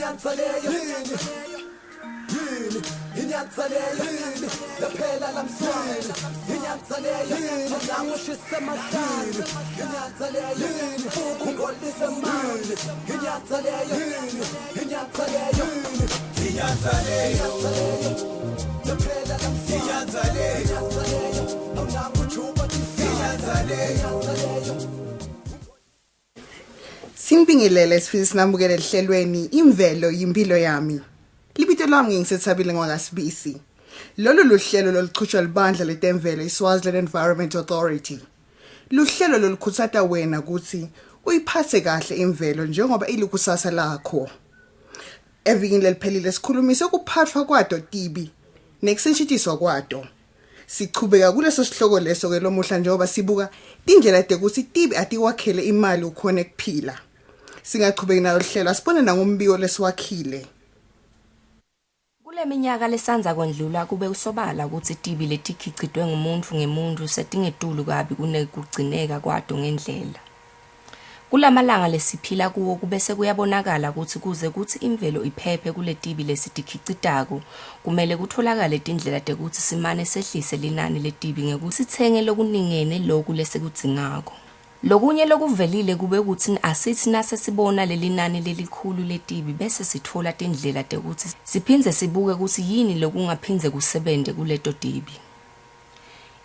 Inyatsa leyo yini yini inyatsa leyo yini yaphela lamswini inyatsa leyo nangushisa emahlane inyatsa leyo yini ungolise manje inyatsa leyo yini inyatsa leyo yini inyatsa leyo yaphela lamswini inyatsa leyo awunakujuba inyatsa leyo. Sinibingelele sifike sinamukele ehlelweni imvelo yimpilo yami. Libito lami ngisethabile ngwakasibisi. Lolu luhlelo loluchutshwa libandla letemvelo iSwaziland Environment Authority. Luhlelo lolukhutsata wena ukuthi uyiphathe kahle imvelo njengoba ilikusasa lakho. Evikini leliphelile sikhulumise ukuphathwa kwato tibi nekusetjentiswa kwato. Sichubeka kuleso sihloko leso ke lomuhla njengoba sibuka tindlela tekuthi tibi atiwakhele imali ukhone kuphila. Singachubeki nalo hlelo asibone nangombiko lesiwakhile. Kule minyaka lesandza kwendlula kube kusobala kutsi tibi letikhicitwe ngumuntfu ngemuntfu setingetulu kabi kunekugcineka kwato ngendlela. Kulamalanga lesiphila kuwo kubese kuyabonakala kutsi kuze kutsi imvelo iphephe kuletibi lesitikhicitako kumele kutfolakale tindlela tekutsi simane sehlise linani letibi ngekutsi sitsenge lokuningene loku lesikudzingako. Lokunye lokuvelile kube kutsi asitsi nasesibona lelinani lelikhulu letibi bese sitfola tindlela tekutsi siphindze sibuke kutsi yini lokungaphindze kusebente kuleto tibi.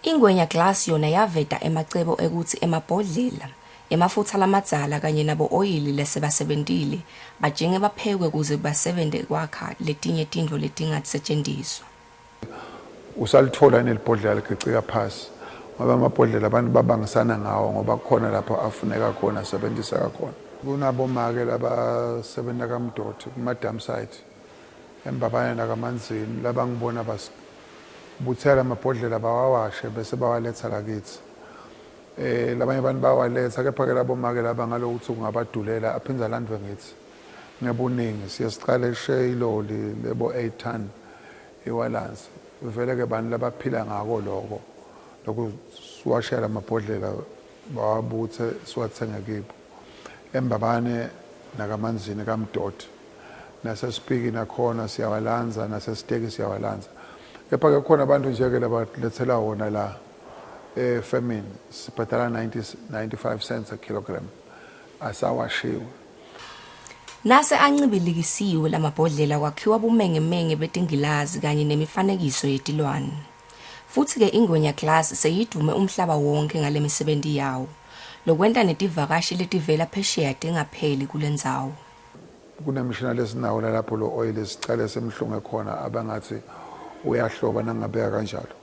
Ingwenya Glass yona yaveta emacebo ekutsi emabhodlela, emafutsa lamadzala kanye nabo-oyili lesebasebentile bajinge baphekwe kuze basebente kwakha letinye tintfo letingasetjentiswa. Usalitfola yini libhodlela ligicika phasi? Ngoba amabhodlela abantu babangisana ngawo ngoba kukhona lapho afuneka khona asebentiseka khona. Kunabomake labasebenta kaMdoti kuma-dump site eMbabane nakaManzini labangibona butsela amabhodlela bawawashe bese bawaletha lakithi. Labanye abantu bawaletha kepha-ke labomake laba ngalokuthi kungabadulela aphindze alandvwe ngithi ngebuningi. Siye sicale she iloli lebo 8 ton iwalansi. Vele-ke bantu labaphila ngako loko loku siwashela amabhodlela bawabuthe siwathenge kibo. EMbabane nakaManzini kaMdoti nasesipiki nakhona siyawalandza nasesiteki siyawalandza. Kepha-ke kukhona abantu nje-ke labalethela wona la efemini sibhadala 90 95 cents a kilogram asawashiwe. Nase ancibilikisiwe lamabhodlela kwakhiwa bumengemenge betingilazi kanye nemifanekiso yetilwane. Futsi-ke Ingwenya Glass seyidvume umhlaba wonkhe ngalemisebenti yawo, lokwenta netivakashi letivela phesheya tingapheli kulendzawo. Kunemishina lesinawo lalapho lo oil sicale simhlunge khona abengathi uyahloba nangingabeka kanjalo.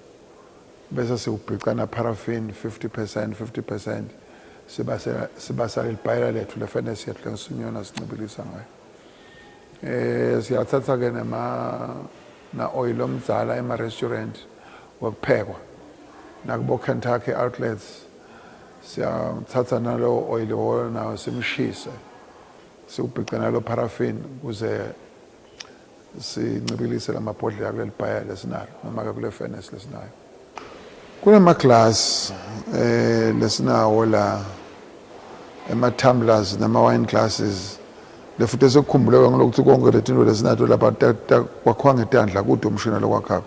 Bese siwubhica na paraffin 50% 50% sibasela sibasa lelibhayela lethu lefenesi yethu lengisinyona sincibilisa ngayo. Siyathatha ke nema na oil omdzala ema restaurant wekuphekwa nakubo Kentucky outlets siyathatha nalo oil wona simshise siwubhice nalo paraffin kuze sincibilise lamabhodlela kuleli bhaya lesinalo noma ke kule furnace lesinayo. Kunema glass lesinawo la ema tumblers nama wine glasses lefuthi esekukhumbuleka ngilokuthi konke letinto lesinato lapha kwakhiwa ngetandla kude umshini lokwakhako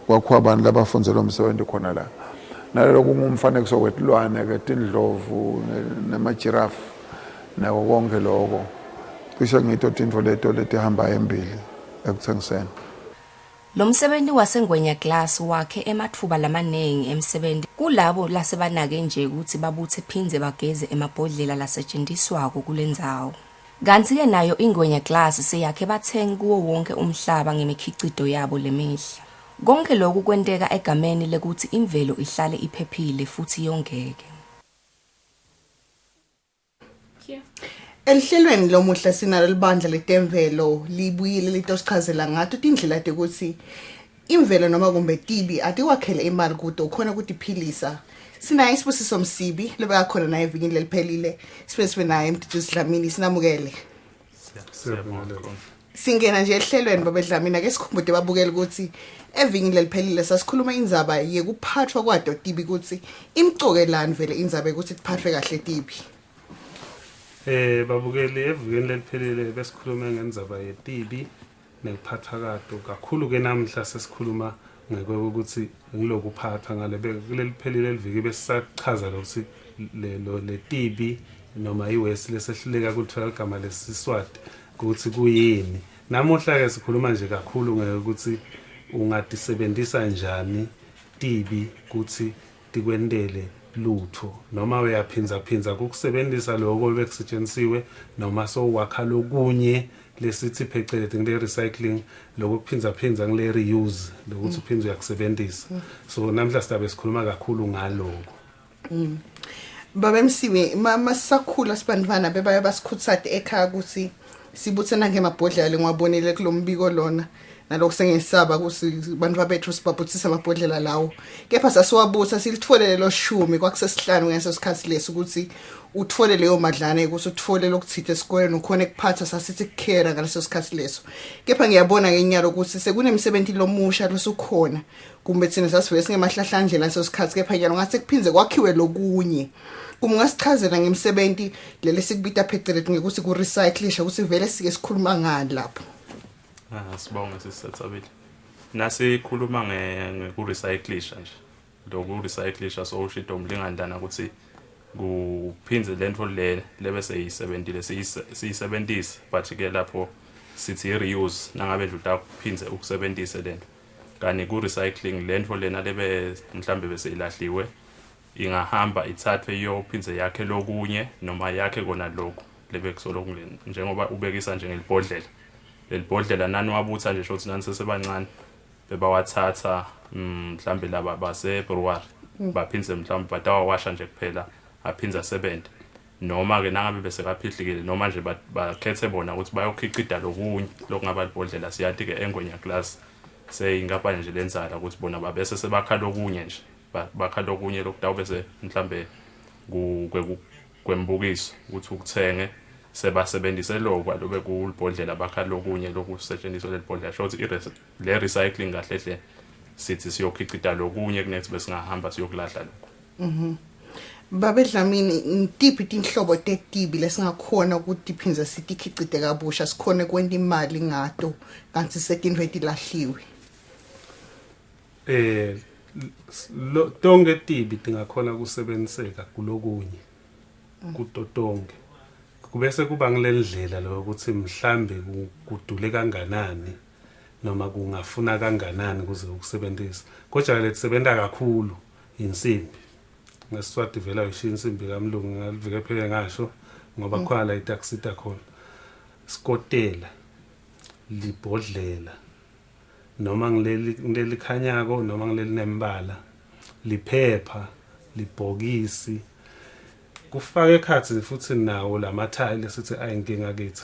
kwakhiwa abantu labafundzela umsebenzi khona la nalelo kungumfanekiso wetilwane ke tindlovu nemajirafu nako konke loko cishe ngito tintfo leto letihamba embili ekuthengiseni. Lo msebenti waseNgwenya Glass wakhe ematfuba lamanengi emsebenti kulabo lasebanake nje kutsi babutse phindze bageze emabhodlela lasetjentiswako kulendzawo. Kantsi-ke nayo Ingwenya Glass seyakhe batsengi kuwo wonkhe umhlaba ngemikhicito yabo lemihle. Konkhe loku kwenteka egameni lekutsi imvelo ihlale iphephile futsi yongeke. Elihlelweni lomuhla sinalo libandla letemvelo libuyile litosichazela ngato tindlela tekuthi imvelo noma kumbe tibi atiwakhele imali kude ukhona kutiphilisa. Sinaye Isibusiso Msibi lobekakhona naye evikini leliphelile sibe sibe naye Mduduzi Dlamini sinamukele. Siyabonga. Singena nje ehlelweni babe Dlamini ake sikhumbute babukele ukuthi evikini leliphelile sasikhuluma indzaba yekuphathwa kwato tibi ukuthi imcokelani vele indzaba yokuthi tiphathwe kahle tibi. Babukeli evukeni leliphelile besikhulume ngendzaba yetibi nekuphathwa kato kakhulu ke namhla sesikhuluma ngekuthi ngilokuphathwa ngale kuleliphelile liviki besisachaza lokuthi lelo letibi noma iwesi lesehluleka kuthola igama lesiswati ukuthi kuyini. Namuhla ke sikhuluma nje kakhulu ngekuthi ungatisebenzisa njani tibi kuthi tikwentele lutho noma uyaphindza phindza kukusebenzisa lokho bekusetshenzisiwe noma sowakha lokunye lesithi pheceleti ngile recycling lokho kuphindza phindza ngile reuse lokuthi uphindze uyakusebenzisa. So namhla sidabe sikhuluma kakhulu ngaloko. Baba Msiwe, masisakhula sibantwana bebaye basikhuthate ekhaya ukuthi sibuthe nangemabhodlela lengiwabonile kulombiko lona, nalokho sengisaba ukuthi bantu babethu sibabuthisa amabhodlela lawo, kepha sasiwabutha silithole lelo shumi. Kwakusesihlanu ngeso sikhathi lesi ukuthi uthole leyo madlana ukuthi uthole lokuthithe esikoleni ukhona ekuphatha, sasithi kukhera ngaleso sikhathi leso. Kepha ngiyabona ngenyalo ukuthi sekunemsebenzi lomusha losukhona, kumbe thina sasivele singemahlahlandlela leso sikhathi, kepha nyalo ngathi kuphindze kwakhiwe lokunye. Kuma ungasichazela ngemsebenzi leli sikubita pheceleti ngekuthi ku-recyclisha, ukuthi vele sike sikhuluma ngani lapho? Ah, sibonge sisathabile. Nasikhuluma ngeku-recyclisha nje. Loku recyclisha so ushido umlingani lana ukuthi kuphindze lento le lebese yisebentile siyisebentise, but ke lapho sithi reuse nangabe nje utaphindze ukusebentise lento. Kani ku recycling lento lena lebe mhlambe bese ilahliwe ingahamba ithathwe iyophindze yakhe lokunye noma yakhe kona lokhu lebe kusolo kulena, njengoba ubekisa nje ngelibhodlela. Lelibhodlela nani wabutha nje shothi nani sesebancane bebawathatha, mhlambe laba base brewery baphindze mhlawumbe batawawasha nje kuphela aphindze asebenze, noma ke nangabe bese kaphihlikile noma nje bakhethe bona ukuthi bayokhicida lokunye lokungaba libhodlela. Siyathi ke eNgwenya Glass seyinkampani nje lenzala ukuthi bona babese sebakha lokunye nje, bakha lokunye lokutawube se mhlambe kwembukiso ukuthi ukuthenge, sebasebenzise lokho alobe kulibhodlela bakha lokunye lokusetshenziswa lelibhodlela. Shothi le recycling kahle hle sithi siyokhicida lokunye kunethi besingahamba siyokulahla lokho. Babe Dlamini, ngitiphi tinhlobo tetibi lesingakhona ukuthi phindze sitikhicite kabusha, sikhone kwenta imali ngato kanti setintfo etilahliwe? Tonke tibi tingakhona kusebenziseka kulokunye kuto tonke, kubese kuba ngilendlela lo ukuthi mhlambe kudule kanganani noma kungafuna kanganani kuze ukusebenzisa. Kodwa le kusebenta kakhulu insimbi, ngesiswati vela uyishiya insimbi kamlungu ngalivike phele ngasho ngoba khona la itakusita khona, sikotela, libhodlela noma ngileli khanyako noma ngileli nembala, liphepha, libhokisi, kufaka ekhathi futhi nawo lamathayi lesithi ayinkinga kithi,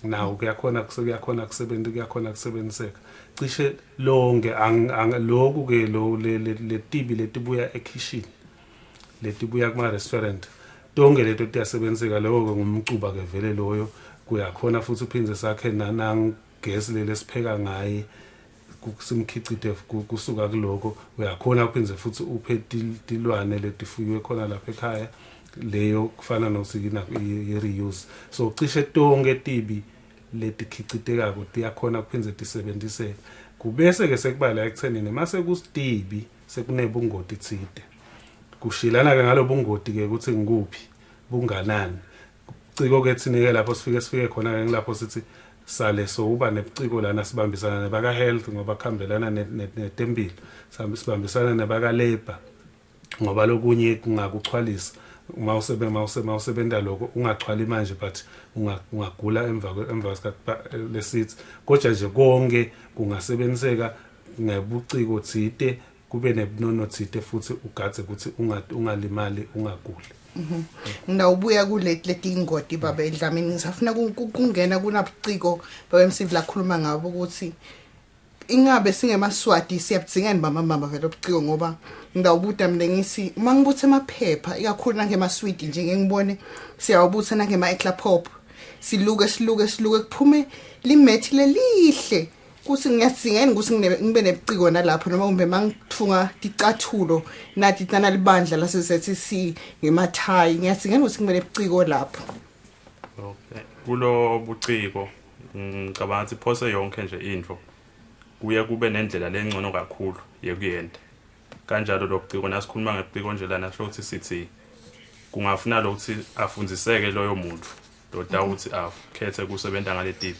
nawo kuyakhona kuyakhona kusebenza, kuyakhona kusebenziseka cishe lonke. Lokhu ke lo letibi letibuya ekhishini, letibuya kuma restaurant, tonke leto tiyasebenziseka. Lokho ke ngumcuba ke vele loyo, kuyakhona futhi uphindze sakhe nanagesi leli esipheka ngaye, simkhicite kusuka kuloko. Uyakhona uphindze futhi uphe tilwane letifuyiwe khona lapha ekhaya, leyo kufana nokuthi i-reuse. So cishe tonke tibi letikhicitekako tiyakhona kuphindze tisebenziseke. Kubese ke sekuba la ekuthenini mase kusitibi sekunebungoti tsite, kushilana ke ngalobungoti ke ukuthi ngikuphi, bunganani. Ciko ke thina ke lapho sifike khona ke ngilapho sithi sale so uba nebuciko lana, sibambisana nebaka health ngoba kuhambelana netempilo, sibambisana nebaka labor ngoba lokunye kungakuchwalisa uma usebenta lokho, ungachwali manje but ungagula emva kwesikhathi lesithi. Kodwa nje konke kungasebenziseka ngebuciko tsite, kube nebunono tsite futhi ugadze ukuthi ungalimali, ungaguli. Ngawubuya kule letingoti babe Dlamini, ngisafuna kungena kunabuciko babe Msivi lakhuluma ngabo ukuthi ingabe singemaswati siyabudzinga bama mama vele ubuciko, ngoba ngawubuta mina ngithi uma ngibuthe amaphepha ikakhulu nangemaswidi nje, ngeke ngibone siyawubutha nangema eclap pop, siluke siluke siluke kuphume limethi lelihle, kuthi ngiyadzinga yini ukuthi ngibe nebuciko nalapho, noma kumbe mangitfunga ticathulo nathi tana libandla lase ZCC ngemathayi, ngiyadzinga ukuthi ngibe nebuciko lapho? Okay. Kulo buciko ngicabanga ukuthi phose yonke nje into kuye kube nendlela lengcono kakhulu yekuyenta. Kanjalo lo buciko nasikhuluma ngebuciko nje lana sho ukuthi sithi kungafuna lokuthi afundziseke loyo muntu lotawuthi akhethe kusebenta ngale tibi.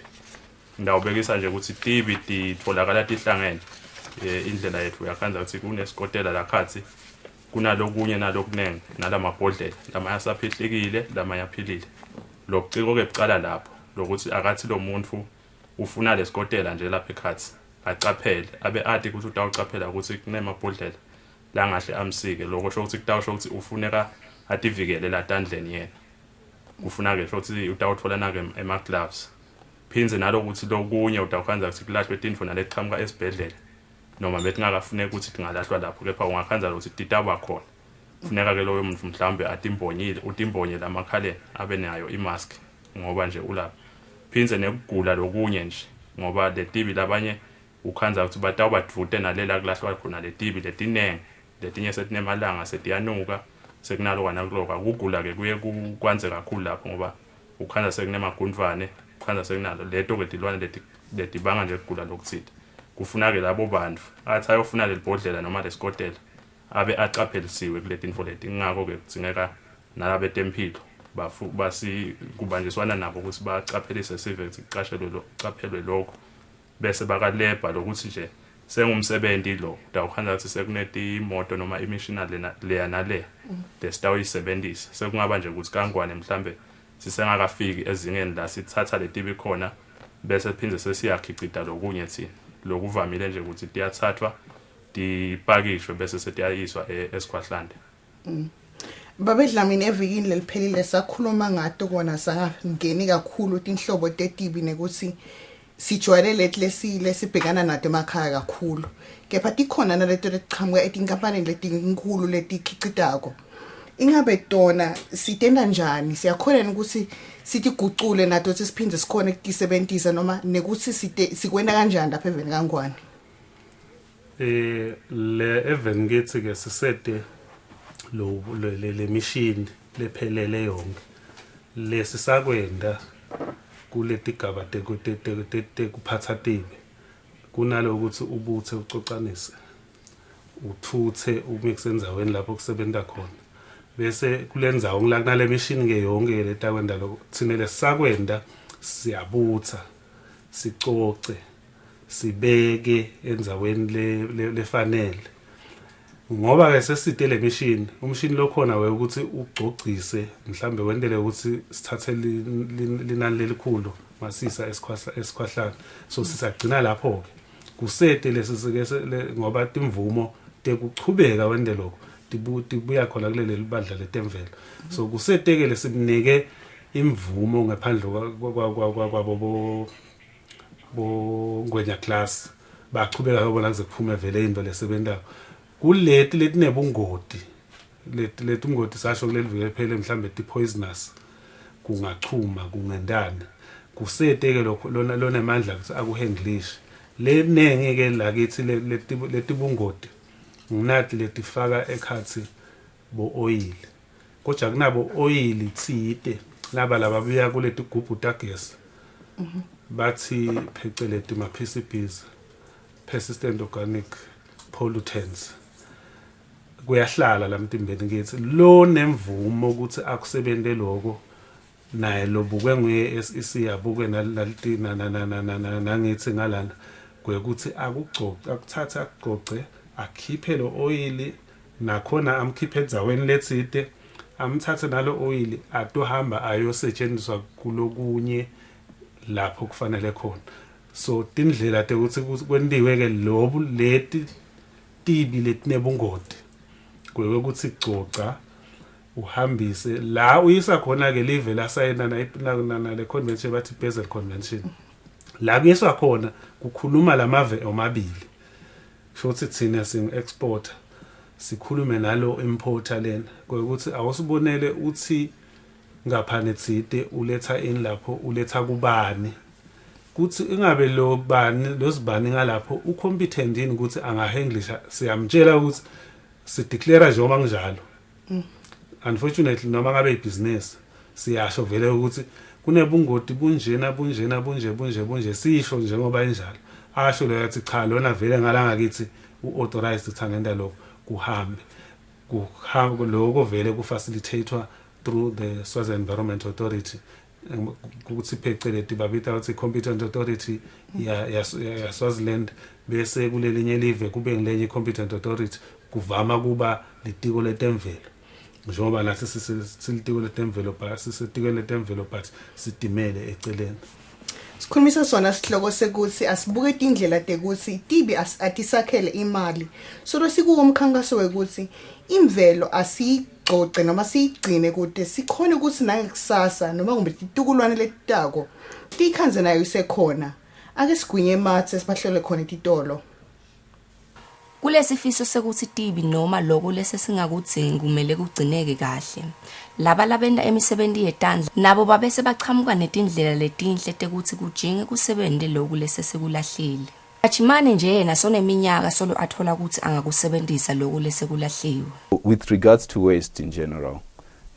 Ngawubekisa nje ukuthi tibi titfolakala tihlangene. Indlela yethu uyakhandza ukuthi kunesikotela lakhathi kunalokunye nalokunengi nalamabhodlela lamanye asaphihlikile lamanye aphilile. Lo buciko ke bucala lapho lokuthi akathi lo muntu ufuna lesikotela nje lapha ekhathi acaphele abe ati ukuthi utawucaphela ukuthi kunemabhodlela langahle amsike. Lokho sho ukuthi kutawusho ukuthi ufuneka ativikele la tandleni yena. Kufuna ke sho ukuthi utawuthola nake ema gloves. Phindze nalokuthi lokunye utawukhandza ukuthi kulahlwe tintfo naleqhamuka esibhedlela noma betingakafuneki ukuthi tingalahlwa lapho, kepha ungakhandza ukuthi titaba khona. Funeka ke loyo muntu mhlawumbe atimbonyile, utimbonye lamakhaleni abe nayo imask ngoba nje ulapha. Phindze nekugula lokunye nje ngoba letibi labanye ukhandza ukuthi batawubadvute nalela kulahlwa khona letibi letinengi, letinye setinemalanga setiyanuka sekunaloka nakuloka. Kugula ke kuye kwandze kakhulu lapho ngoba ukhandza sekunemagundvwane, ukhandza sekunalo leto ke tilwane letibanga nje kugula lokutsite. Kufuna ke labo bantu athi ayofuna lelibhodlela noma lesikotela abe acaphelisiwe kule tintfo leti. Ingako ke kudzingeka nalabetempilo basi kubanjiswana nabo ukuthi bacaphelise sive ukuthi kucashelwe lo kucaphelwe lokho, bese bakalebha lokuthi nje sengumsebenzi lo utawukhandza ukuthi sekunetimoto noma imishina lena leya nale lesitawuyisebenzisa. Sekungaba nje ukuthi kangwane mhlambe sisengakafiki ezingeni la sithatha letibi khona bese phindze sesiyakhicita lokunye thina. Lokuvamile nje ukuthi tiyathathwa tipakishwe bese setiyayiswa esikhwahlande. Babe Dlamini, evikini leliphelile sakhuluma ngato kona sangangeni kakhulu tinhlobo tetibi nekuthi sijwayele leti lesibhekana nato emakhaya kakhulu, kepha tikhona naleto letichamuka etinkampanini letinkulu letikhicitako. Ingabe tona sitenta njani? Siyakhona ukuthi sitigucule nato ukuthi siphinde sikhone ukutisebenzisa noma nekuthi sikwenta kanjani lapha eveni kaNgwane? Le even kithi ke sisete lo le machine lephelele yonke lesisakwenda kuletigaba tekuphatha tibi. Kunalokuthi ubuthe ucocanise uthuthe umix endzaweni lapho kusebenta khona, bese kulendzawo la kunale machine ke yonke letakwenda lokho. Thina lesisakwenda siyabutha sicoce sibeke endzaweni lefanele, ngoba ke seside le machine. Umshini lokhona we ukuthi ugcogcise mhlambe wentele ukuthi sithathe linani lelikhulu masisa esikhwahlana, so sisagcina lapho ke kusete lesi sike ngoba timvumo tekuchubeka wente lokho tibuya khona kuleli libandla letemvelo. So kusete ke lesimnike imvumo ngaphandle kwabo bo Ngwenya class bachubeka yobona kuze kuphume vele into lesebentayo kuleti letinebungoti leti letingoti sasho kuleli viki eliphele mhlambe ti poisonous kungachuma kungendana. Kusete ke lokho lona lonemandla ukuthi akuhandlish lenengi ke lakithi letibungoti nginati letifaka ekhathi bo oil, kodwa kunabo oil tsite laba lababuya kuleti gubhu tagesi bathi pheceleti ma PCBs, persistent organic pollutants, kuyahlala la mtimbeni kithi. Lo nemvumo ukuthi akusebente lokho naye lobukwe nguye SEC abuke nangithi ngalana kwekuthi akugcoce akuthathe akugcoce akhiphe lo oil nakhona amkhiphe endzaweni letsite amthathe nalo oil atohamba ayosetshenziswa kulokunye lapho kufanele khona. So tindlela tekuthi kwentiwe ke lobu leti tibi letinebungoti kwekuthi gcoca uhambise la uyisa khona ke live lasayina na le convention bathi Basel Convention, la kuyiswa khona kukhuluma lamave omabili. Shothi thina sing exporter sikhulume nalo importer lena kwekuthi awusibonele uthi ngapha netsite uletha ini lapho uletha kubani, kuthi ingabe lo bani losibani ngalapho ucompetent yini ukuthi angahandlisha. Siyamtshela ukuthi sideclare njengoba kunjalo. Unfortunately noma ngabe ibhizinisi siyasho vele ukuthi Kunebungoti bunjena bunjena bunje bunje bunje, sisho njengoba injalo. Asho lo yathi cha, lona vele ngalanga kithi uauthorized ukuthi angenda lokho, kuhambe kuhambe lokho vele kufacilitatewa through the Swaziland Environment Authority, ukuthi pheceleti babita ukuthi competent authority ya Swaziland, bese kulelinye live kube ngilenye competent authority, kuvama kuba litiko letemvelo, njengoba nathi silitiko letemvelo, but sisetiko letemvelo but sitimele eceleni. Sikhulumisa sona sihloko sekuthi asibuke tindlela tekuthi tibi atisakhele imali. Solo sikuwo umkhankaso wekuthi imvelo asiyigcoce noma siyigcine kude sikhone ukuthi nangekusasa noma kumbe titukulwane letitako tikhandze nayo isekhona. Ake sigwinye emathe sibahlole khona etitolo. Kulesifiso sekuthi tibi noma loko lesesingakudzingi kumele kugcineke kahle. Laba labenta imisebenti yetandla nabo babese bachamuka netindlela letinhle tekuthi kujinge kusebente loku lesesekulahlile. Ajimane nje yena soneminyaka solo athola ukuthi angakusebentisa loku lesekulahliwe. With regards to waste in general,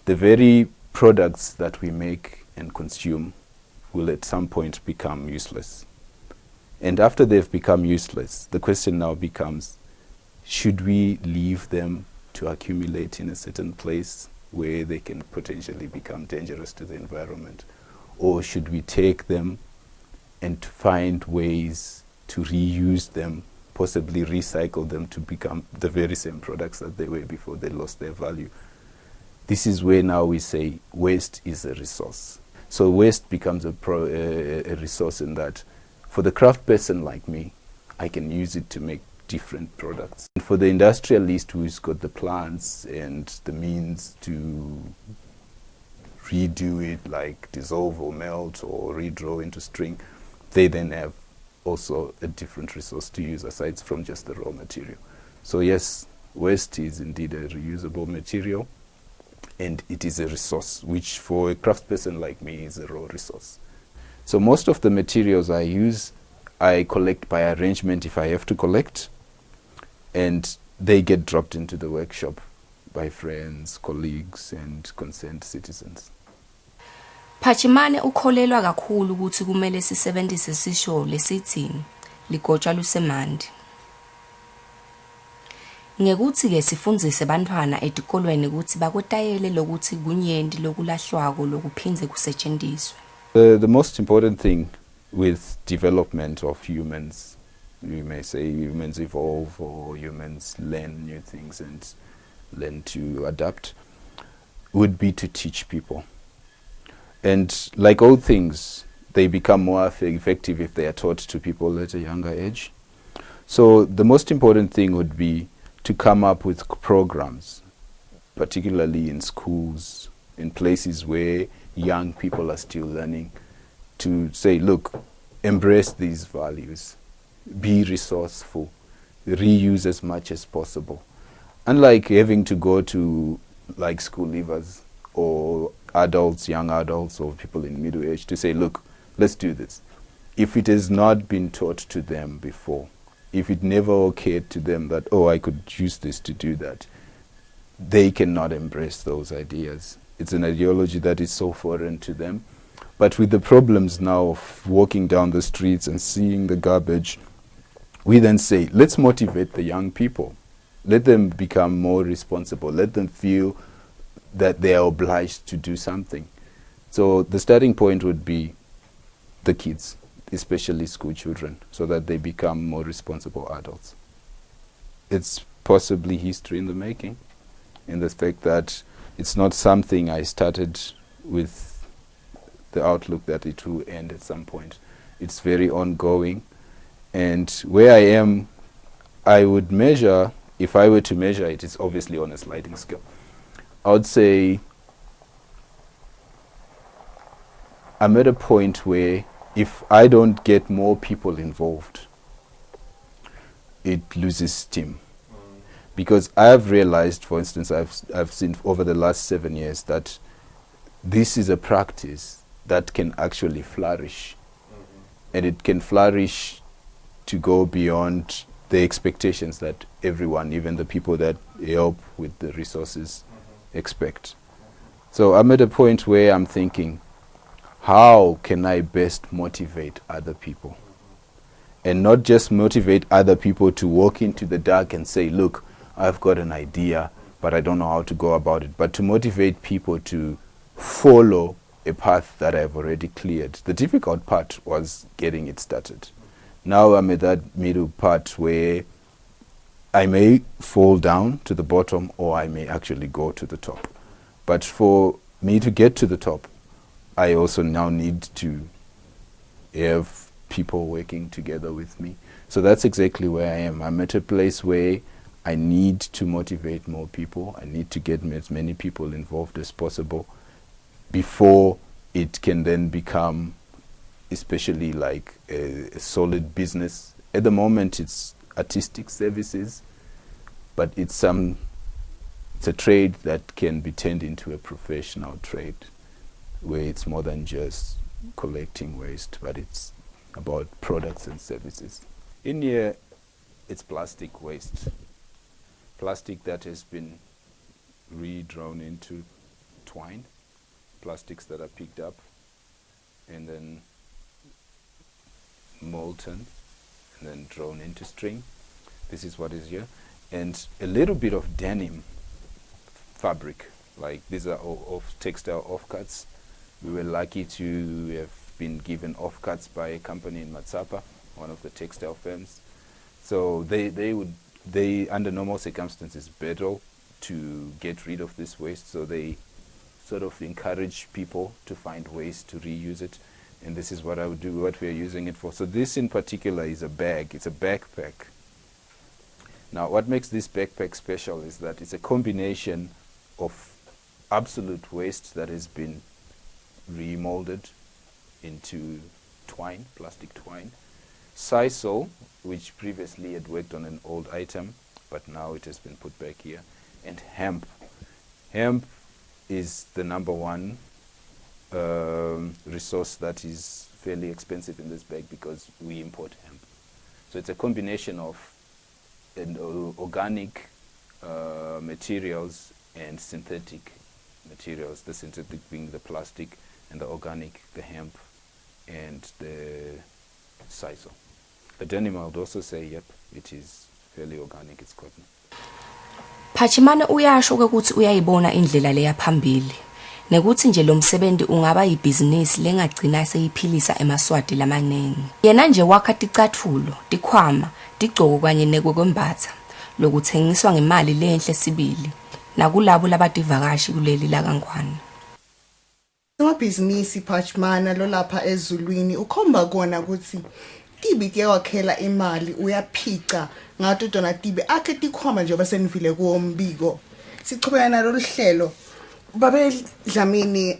the very products that we make and consume will at some point become useless. And after they've become useless, the question now becomes, should we leave them to accumulate in a certain place where they can potentially become dangerous to the environment? Or should we take them and find ways to reuse them, possibly recycle them to become the very same products that they were before they lost their value? This is where now we say waste is a resource. So waste becomes a resource in that for the craft person like me, I can use it to make different products. And for the industrialist who's got the plants and the means to redo it, like dissolve or melt or redraw into string, they then have also a different resource to use aside from just the raw material. So yes, waste is indeed a reusable material, and it is a resource, which for a craftsperson like me is a raw resource. So most of the materials I use, I collect by arrangement if I have to collect, and they get dropped into the workshop by friends, colleagues, and concerned citizens. Phachimane ukholelwa kakhulu ukuthi kumele sisebenzise sisho lesithi ligotshwa lusemanti. Ngekuthi ke sifundzise bantfwana etikolweni ukuthi bakwetayele lokuthi kunyenti lokulahlwako lokuphindze kusetjentiswe. The most important thing with development of humans, you may say humans evolve or humans learn new things and learn to adapt, would be to teach people. And like all things, they become more effective if they are taught to people at a younger age. So the most important thing would be to come up with programs, particularly in schools, in places where young people are still learning, to say, look, embrace these values, be resourceful, reuse as much as possible. Unlike having to go to like school leavers or adults, young adults or people in middle age to say, look, let's do this. If it has not been taught to them before, if it never occurred to them that, oh, I could use this to do that, they cannot embrace those ideas. It's an ideology that is so foreign to them. But with the problems now of walking down the streets and seeing the garbage, we then say, let's motivate the young people. Let them become more responsible. Let them feel that they are obliged to do something. So the starting point would be the kids, especially school children, so that they become more responsible adults. It's possibly history in the making, in the fact that it's not something I started with the outlook that it will end at some point. It's very ongoing. And where I am, I would measure, if I were to measure it, it's obviously on a sliding scale. I would say I'm at a point where if I don't get more people involved, it loses steam. Because I've realized, for instance, I've seen over the last 7 years that this is a practice that can actually flourish. And it can flourish to go beyond the expectations that everyone, even the people that help with the resources, expect. So I'm at a point where I'm thinking, How can I best motivate other people? And not just motivate other people to walk into the dark and say, look, I've got an idea, but I don't know how to go about it. But to motivate people to follow a path that I've already cleared. The difficult part was getting it started. Now I'm at that middle part where I may fall down to the bottom or I may actually go to the top. But for me to get to the top, I also now need to have people working together with me. So that's exactly where I am. I'm at a place where I need to motivate more people. I need to get as many people involved as possible before it can then become especially like a solid business. At the moment it's artistic services, but it's a trade that can be turned into a professional trade where it's more than just collecting waste, but it's about products and services. In here, it's plastic waste, plastic that has been redrawn into twine, plastics that are picked up and then molten and then drawn into string. This is what is here. And a little bit of denim fabric, like these are all off textile offcuts. We were lucky to have been given offcuts by a company in Matsapha, one of the textile firms. So they under normal circumstances battle to get rid of this waste, so they sort of encourage people to find ways to reuse it. And this is what I would do, what we are using it for. So this in particular is a bag, it's a backpack. Now what makes this backpack special is that it's a combination of absolute waste that has been remolded into twine, plastic twine, sisal, which previously had worked on an old item, but now it has been put back here, and hemp. Hemp is the number one resource that is fairly expensive in this bag because we import hemp. So it's a combination of an organic materials and synthetic materials, the synthetic being the plastic and the organic, the hemp and the sisal. The denim, I would also say, yep, it is fairly organic, it's cotton. Phachimane uyasho ke ukuthi uyayibona indlela leya phambili nekuthi nje lo msebenzi ungaba yibhizinisi lengagcina seyiphilisa emaSwati lamaningi. Yena nje wakha ticatfulo, tikhwama, tigcoko kanye nekwekwembatsa lokuthengiswa ngemali lenhle sibili nakulabo labativakashi kuleli lakaNgwane. Amabhizinisi Phachimana lolapha ezulwini ukhomba kona ukuthi tibi tiyakwakhela imali, uyaphica ngato tona tibi akhe tikhwama njengoba senivile kuwo umbiko. Sichubeka nalolu hlelo. Babe Dlamini,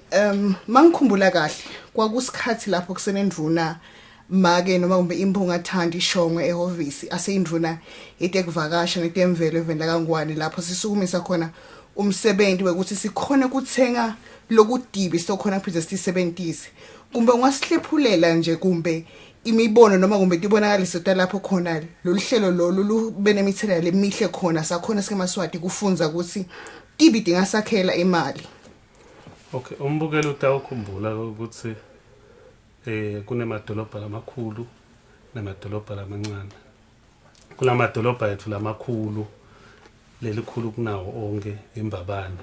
mangikhumbula kahle kwakusikhathi lapho kusenendvuna make noma kumbe imphunga Thandi Shongwe ehhovisi aseyindvuna yetekuvakasha netemvelo eveni lakaNgwane, lapho sisukumisa khona umsebenzi wekuthi sikhone kuthenga lokudibi sokhona phinde sisebenzise. Kumbe ungasihlephulela nje kumbe imibono noma kumbe tibonakaliso talapho khona lolu hlelo lolu lube nemithelela lemihle khona sakhona sikemaswati kufundza ukuthi tibi tingasakhela imali? Okay, umbukelo utawukhumbula ukuthi kunemadolobha lamakhulu namadolobha lamancane. Kulamadolobha ethu lamakhulu, lelikhulu kunawo onke iMbabane.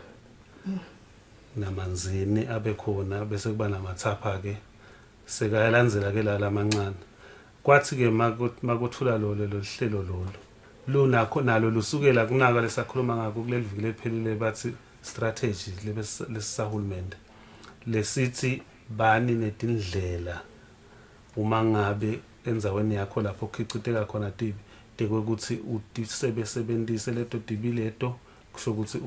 Namanzini abe khona, bese kuba namathapha ke sekayalandzela ke la lamancane. Kwathi ke makuthula lo lelo hlelo lolu lunakho nalo lusukela kunaka lesakhuluma ngako kuleli viki lephelile, bathi strategy lesisahulumende lesithi bani netindlela uma ngabe endzaweni yakho lapho kukhiciteka khona tibi tekwekuthi utisebesebentise leto tibi leto, kusho ukuthi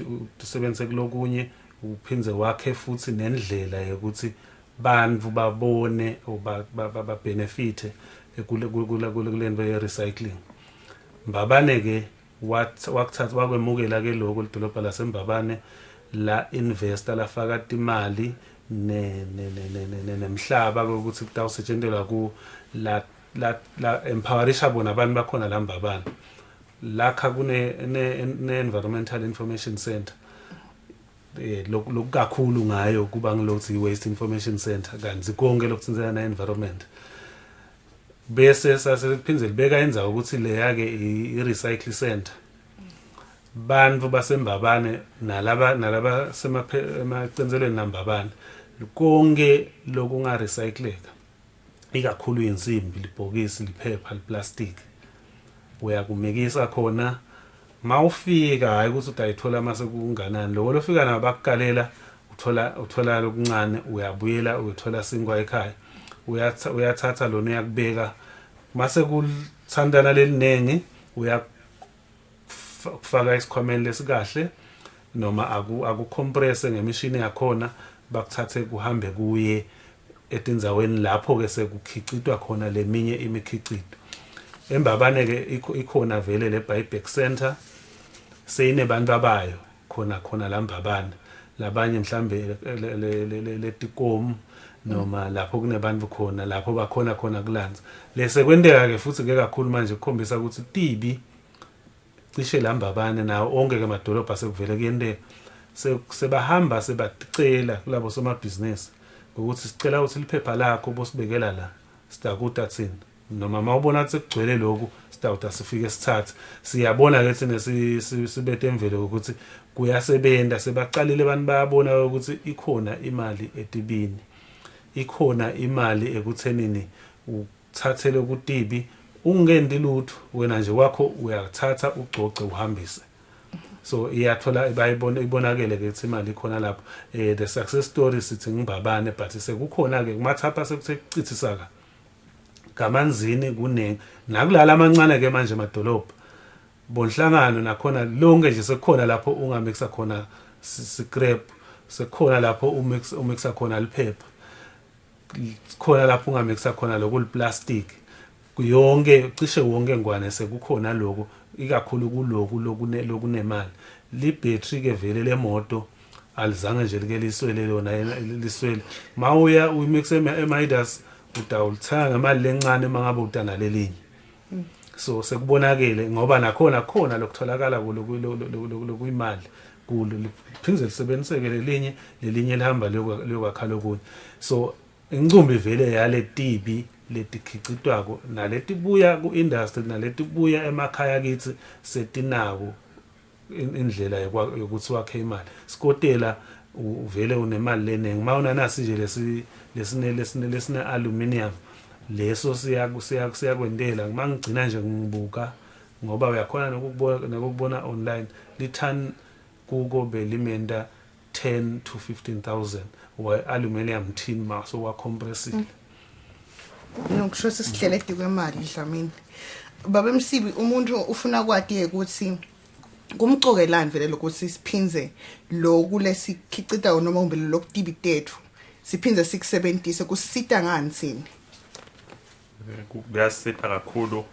utisebenzise kulokunye, uphindze wakhe futhi nendlela yokuthi bantfu babone babenefite kulento ye-recycling. Mbabane ke wakuthatha wakwemukela ke lokho lidolobha laseMbabane, la investor lafaka timali nemhlaba ukuthi kutawusetshentelwa ku la la la empowerisha bona abantu bakhona la Mbabane, lakha kune ne environmental information center. Lokukakhulu ngayo kuba ngilokuthi i-waste information center, kanti konke lokuthintsana na-environment. Bese saseliphindze libeka indzawo ukuthi leya-ke i-recycle center, bantfu baseMbabane nalaba semacenzelweni naMbabane, konke lokunga-recycleka, ikakhulu insimbi, libhokisi, liphepha, liplastiki, uyakumikisa khona. Mawufika, hayi ukuthi utayithola mase kunganani lokho lofika nabo bakukalela, uthola lokuncane, uyabuyela uyothola sinkwa ekhaya, uyathatha lona uyakubeka. Mase kuthandana lelinengi, uyakufaka esikhwameni lesikahle noma akucompresse ngemishini yakhona, bakuthathe kuhambe kuye etindzaweni lapho ke sekukhicitwa khona leminye imikhicito. EMbabane ke ikhona vele le buyback center, seyinebantu abayo khona khona la Mbabane, labanye mhlambe letikomu noma lapho kunebantu khona lapho bakhona khona kulanza. Lese kwenteka ke futhi ke kakhulu manje kukhombisa ukuthi tibi cishe la Mbabane nawo onke ke amadolobha sekuvele kuyenteka, sebahamba sebacela kulabo somabhizinisi ukuthi sicela ukuthi liphepha lakho bosibekela la, sidakuta thina, noma mawubona ukuthi kugcwele lokhu, sitawuta sifike sithathe. Siyabona ke thina sibete emvelo ukuthi kuyasebenza, sebaqalile abantu, bayabona ukuthi ikhona imali etibini, ikhona imali ekuthenini uthathele kutibi ungendi lutho, wena nje wakho uyathatha ugcoce uhambise. So iyathola, bayibona, ibonakele ke ukuthi imali ikhona lapho. The success story sithi ngiMbabane, but sekukhona ke kumathapha, sekuthe kucithisaka kamanzini kuningi, nakulala amancane ke manje emadolobha bonhlangano nakhona lonke nje sekukhona lapho ungamixa khona scrap, sekukhona lapho umixa khona liphepha, khona lapho ungamixa khona lokuliplastic, yonke cishe wonke ngwane sekukhona lokho, ikakhulu kuloku lokunemali. Libhetri ke vele lemoto alizange nje like liswele lona, liswele mawuya uyimixe eMidas, utawulithenga ngemali lencane mangabe utana lelinye. So sekubonakele ngoba nakhona khona lokutholakala lokuyimali kulo, liphindze lisebenziseke lelinye lihamba liyokwakha lokunye. So incumbi vele yale tibi letikhicitwako naletibuya ku-industry naletibuya emakhaya kithi setinako indlela yokuthi wakhe imali. Sikotela uvele unemali leningi mawunanasi nje lesi lesine aluminium, leso siyakwentela. Mangigcina nje ngibuka ngoba uyakhona nokukubona online, li-ton kuko belimenta 10 to 15,000 wa aluminium tin maso wa compressile. Nokusho sesihlele kwemali. Dlamini, baba Msibi, umuntu ufuna kwati ukuthi kumcokelani vele lokuthi siphinze loku lesikhicitayo noma kumbe lokutibi tethu siphindze sikusebentise, kusita ngani thina? Kuyasita kakhulu.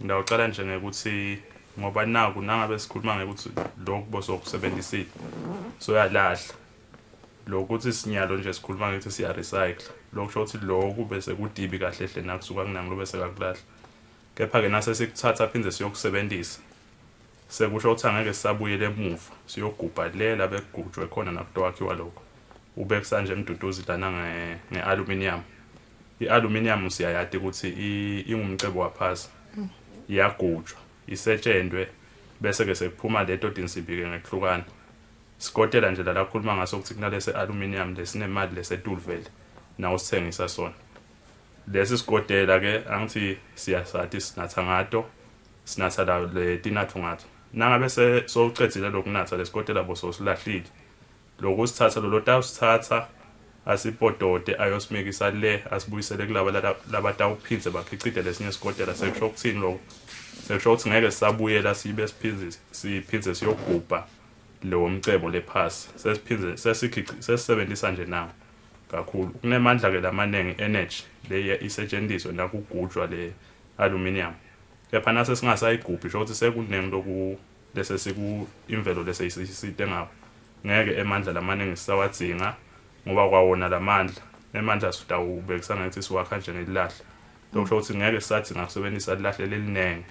Ngiyawucala nje ngekuthi ngoba naku nangabe sikhuluma ngekuthi lokhu bosokusebenzisile soyalahla, lokuthi sinyalo nje sikhuluma ngekuthi siya recycle, lokusho ukuthi lokhu bese kudibi kahle hle nakusuka kunangi lo bese kakulahla, kepha ke nase sikuthatha phindze siyokusebenzisa, sekusho ukuthi angeke sisabuyele emuva siyogubha le la bekugujwe khona nakutowakhiwa lokho. Ubekisa nje Mduduzi lana nge-aluminium. I-aluminium siyayati ukuthi ingumcebo waphasi, iyagujwa, isetshendwe, bese ke sekuphuma leto tinsimbi ke ngekuhlukana. Sikotela nje la khuluma ngaso ukuthi kunalese aluminium lesinemali lesetulu vele nawo sithengisa sona lesi sikotela ke. Angithi siyasati sinatha ngato, sinatha la letinathu ngato. Nangabe se sowucedzile lokunatha lesikotela bososilahlile, lokusithatha lolo tawusithatha asipotote ayosimikisa le, asibuyisele kulaba labatawuphindze bakhicide lesinye isikotela. Sekusho ukuthini lokho? Sekusho ukuthi ngeke sisabuyela sibe siphindze siyogubha lowo mcebo lephasi, sesiphindze sesisebenzisa nje nawo kakhulu. Kunemandla ke lamaningi, energy le isetshenziswe nakugujwa le aluminium, kepha nase singasayigubhi sho ukuthi sekuningi loku lese siku imvelo lese isisite ngako, ngeke emandla lamaningi sisawadzinga ngoba kwawona lamandla emandla sitawubekisa ngathi siwakha nje ngelilahle. Lokusho ukuthi ngeke sisadzinga kusebenzisa lilahle leliningi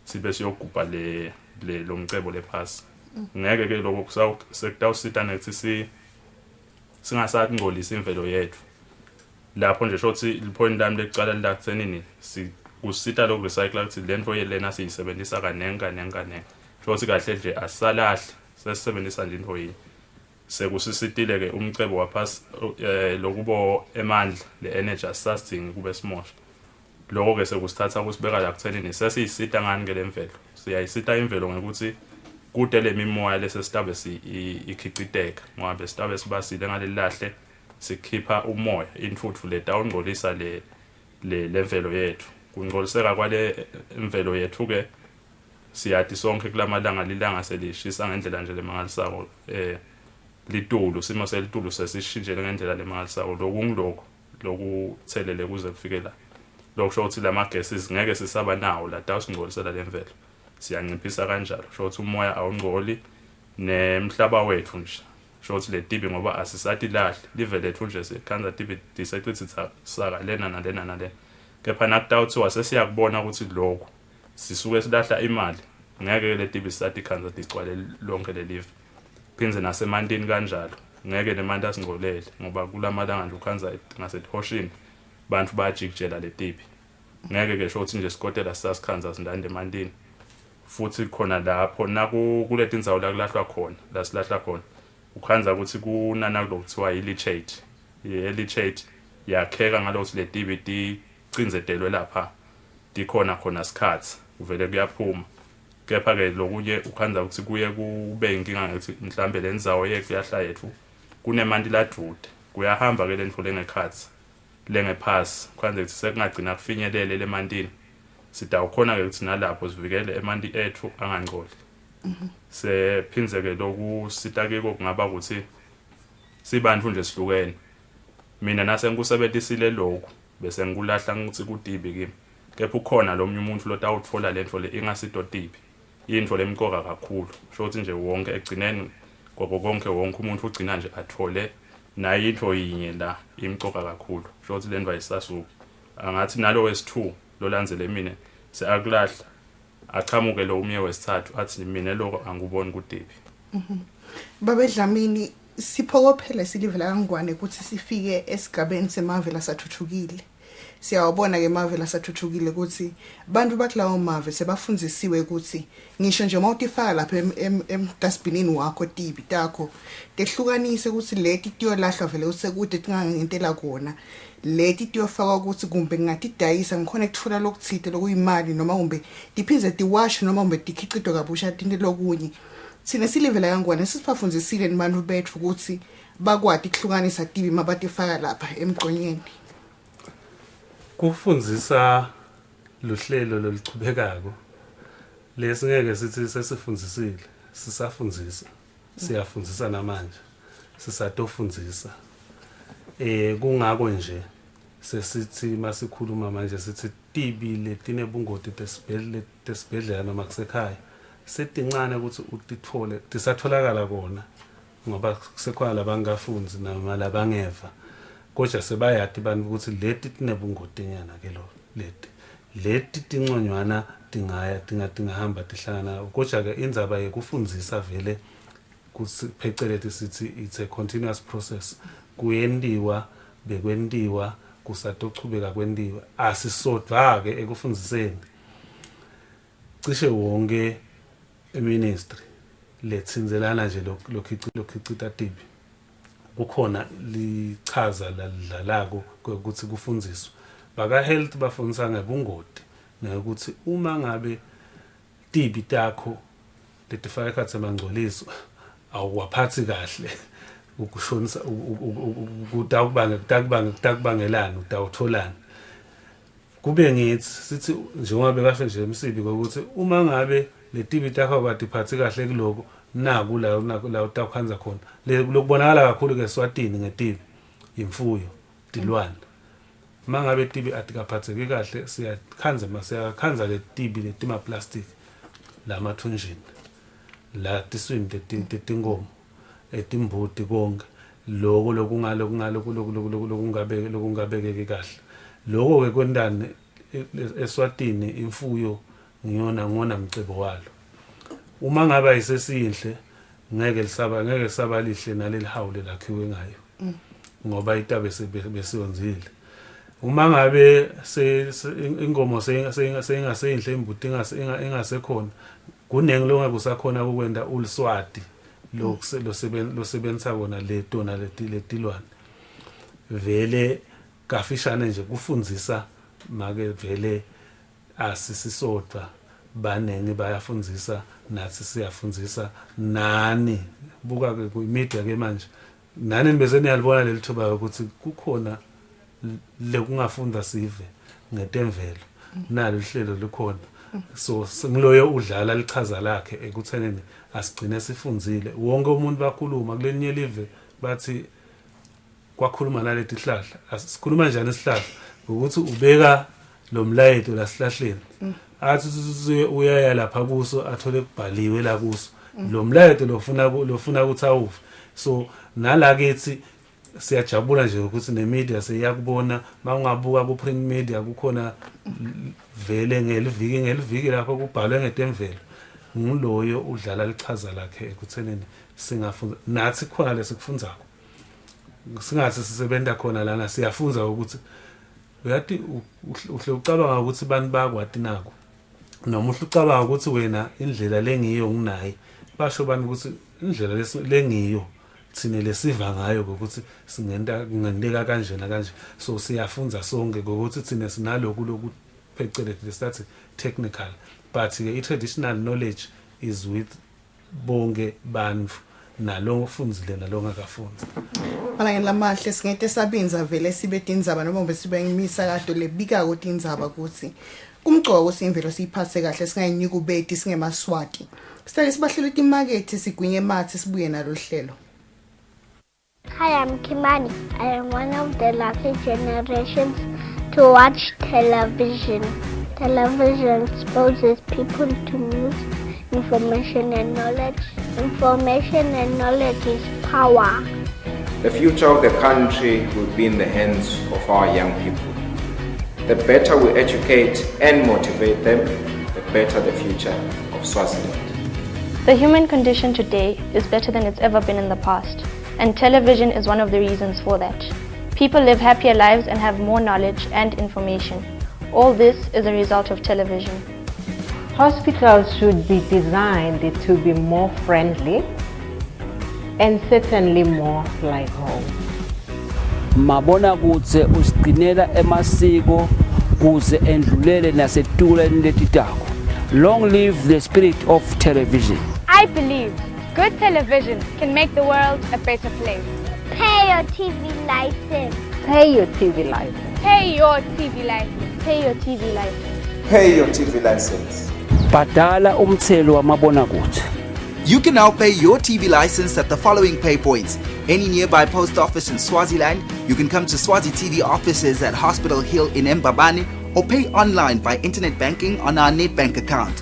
sibe siyogubha le lo mcebo lephasi. Ngeke ke lokho sekutawusita nekuthi si singasakungcolisa imvelo yethu. Lapho nje shothi lipoint lami lekucala la kuthenini kusita lokhu recycle ukuthi lento yelena siyisebenzisa kaningi kaningi kaningi. Shothi kahle nje asalahli sesisebenzisa nje into yinye. Sekusisitile ke umcebo waphasi lokubo emandla le energy asisadingi kube simosha. Lokho ke sekusithatha kusibeka la kuthenini sesiyisita ngani ke lemvelo. Siyayisita imvelo ngokuthi kude lemimoya lesesitabe ikhiciteka ngoba besitabe sibasile ngalelilahle sikhipha umoya intfutfu letawungcolisa le lemvelo yethu. Kungcoliseka kwale imvelo yethu ke siyathi sonke kulamalanga lilanga selishisa ngendlela nje lemangalisako litulu simo selitulu sesishintshele ngendlela lemangalisako. Lokungilokho lokuthelele kuze kufike la. Lokusho ukuthi lama gases ngeke sisaba nawo la tawusingcolisela lemvelo. Siyanciphisa kanjalo. Kusho ukuthi umoya awungcoli nemhlaba wethu nje. Kusho ukuthi letibi ngoba asisathi lahle live lethu nje sikhanza tibi tisecithi saka lena nalena nalena. Kepha nakutawuthiwa sesiyakubona ukuthi lokho sisuke silahla imali ngeke letibi sisathi khanza tigcwale lonke lelive. Phindze nasemantini kanjalo ngeke nemanti asingcolele ngoba kulamalanga nje ukhanza ngasethoshini bantu bayajikijela letibi. Ngeke ke shothi nje sikotela sisasikhanza sindande emantini. Futhi khona lapho naku kuletindzawo la kulahlwa khona la silahla khona ukhanza ukuthi kunana lokuthiwa i-leachate. I-leachate yakheka ngalokuthi letibi ticindzetelwe lapha tikhona khona sikhatsi kuvele kuyaphuma. Kepha ke lokunye ukhanza ukuthi kuye kube inkinga ukuthi mhlambe lendzawo yethu yahla yethu kunemanti ladude kuyahamba ke lentfo lengekhatsi lengephasi kwanze ukuthi sekungagcina kufinyelele lemantini. Sitawukhona ke ukuthi nalapho sivikele emanti ethu angangcoli. Sephindze ke lokusita kiko kungaba ukuthi sibantu nje sihlukene. Mina nase ngikusebentisile lokhu bese ngikulahla ngitsi kutibi kimi. Kepha ukhona lo munye umuntu lotawutfola lentfo le ingasito tibi. Intfo lemcoka kakhulu. Sho ukuthi nje wonke egcineni kwako konke wonke umuntu ugcina nje athole nayo intfo yinye la imcoka kakhulu. Sho ukuthi lentfo ayisasuki. Angathi nalo wesi2 lolandzele mina seakulahla achamuke lo umye wesithathu athi mina lokho anguboni kutibi. Babe Dlamini siphokophele silive la kaNgwane ukuthi sifike esigabeni semave lasathuthukile. Siyawabona ke mave lasathuthukile ukuthi bantu bakulawo mave sebafundzisiwe ukuthi ngisho nje mawutifaka lapha emdustbinini wakho tibi takho tehlukanise ukuthi leti tiyolahlwa vele usekude tingangentela kona leti tiyofakwa ukuthi kumbe ngingatidayisa ngikhona ukutfola lokutsite lokuyimali noma kumbe tiphindze tiwashe noma kumbe tikhicitwe kabusha tinte lokunye. Thina silive la kaNgwane sisibafundzisile nibantu bethu ukuthi bakwati kuhlukanisa tibi mabatifaka lapha emgqonyeni. Kufundzisa luhlelo loluchubekako lesingeke sithi sesifundzisile sisafundzisa siyafundzisa namanje sisatofundzisa. Kungako nje sesithi masikhuluma manje sithi tibi letinebungoti tesibhedlela noma kusekhaya setincane ukuthi utitfole tisatholakala kona ngoba kusekhona labangafundzi noma labangeva kodwa sebayati bantu ukuthi leti tinebungoti nyana ke lo leti tinconywana tingaya tingahamba tihlangana. Kodwa ke indzaba yekufundzisa vele pheceleti sithi it's a continuous process. Kuyentiwa bekwentiwa kusatochubeka kwentiwa. Asisodwa ke ekufundziseni. Cishe wonke ministry letsindzelana nje lokhicita tibi kukhona lichaza lalidlalako ukuthi kufundziswe. Baka health bafundisa ngebungoti nekuthi uma ngabe tibi takho letifaka ekhatsi emangcoliso awuwaphathi kahle ukushonisa kutakubangelani utawutholani. Kube ngithi sithi njengoba bekasho nje emsibi ukuthi uma ngabe letibi takho abatiphathi kahle kuloko naku la la utawukhanza khona. Lokubonakala kakhulu ke Eswatini ngetibi imfuyo tilwane. Mangabe tibi atikaphatheki kahle siyakhanza letibi letima plastic lamathunjini la tiswini letinkomo etimbuti konke lokho lokungalo lokungabeke lokungabekeki kahle. Lokho ke kwentani Eswatini imfuyo ngiyona ngona mcebo walo. Uma ngabe ayisesinhle ngeke lisaba ngeke saba lihle naleli hawu lelakhiwe ngayo ngoba itabe besiyonzile. Uma ngabe inkomo seyingaseyinhle imbuti ingasekhona kunengi longeke usakhona ukwenda uliswati losebenzisa kona letona letilwane. Vele kafishane nje kufundzisa make vele asisisodwa baningi bayafundzisa nathi siyafundzisa nani buka ke ku-media ke manje nani bese niyalibona leli thuba ukuthi kukhona lekungafunda sive ngetemvelo nalo ihlelo likhona. So ngiloyo udlala lichaza lakhe ekuthenini asigcine sifundzile. Wonke umuntu bakhuluma kulelinye live bathi kwakhuluma naleti hlahla. Asikhuluma njani isihlahla? Ukuthi ubeka lo mlayeto la sihlahleni, athi uyaya lapha kuso athole kubhaliwe la kuso lo mlayeto lofuna ukuthi awuve. So nala kithi siyajabula nje ukuthi ne-media seyiyakubona. Mawungabuka ku-print media kukhona vele ngeliviki ngeliviki lapho kubhalwe ngetemvelo. Ngiloyo udlala lichaza lakhe ekuthenini singafunda nathi khona lesikufundzako singathi sisebenta khona lana siyafunza ukuthi uyati uhle ucabanga ukuthi bantu bakwati nako noma uhle ucabanga ukuthi wena indlela lengiyo nginaye basho bantu ukuthi indlela lengiyo thine lesiva ngayo ukuthi singenta kungenteka kanje nakanje. So siyafunza sonke ngokuthi thine sinaloku loku phecelezi lesathi technical, but ke i-traditional knowledge is with bonke bantfu nalo ofundzile nalo ongakafunzi. Malangeni lamahle singete sabinza vele sibe tindzaba noma kumbe sibe imisakato lebikako tindzaba kutsi kumcoka kutsi imvelo siyiphatse kahle singayinyukubeti singemaswati. Sihlale sibahlele timakethe sigwinye emathe sibuye nalo hlelo. Hi, I'm Kimani. I am one of the lucky generations to watch television. Television exposes people to news, information and knowledge. Information and knowledge is power. The future of the country will be in the hands of our young people. The better we educate and motivate them, the better the future of Swaziland. The human condition today is better than it's ever been in the past, and television is one of the reasons for that. People live happier lives and have more knowledge and information. All this is a result of television. Hospitals should be designed to be more friendly and certainly more like home. Mabona kutse usigcinela emasiko kuze endlulele nasetulweni letitako. Long live the spirit of television. I believe good television can make the world a better place. Pay your TV license. Pay your TV license. Pay your TV license. Pay your TV license. Pay your TV license. Bhadala umthelo wamabonakudze. You can now pay your TV license at the following pay points. Any nearby post office in Swaziland, you can come to Swazi TV offices at Hospital Hill in Mbabane, or pay online by internet banking on our NetBank account.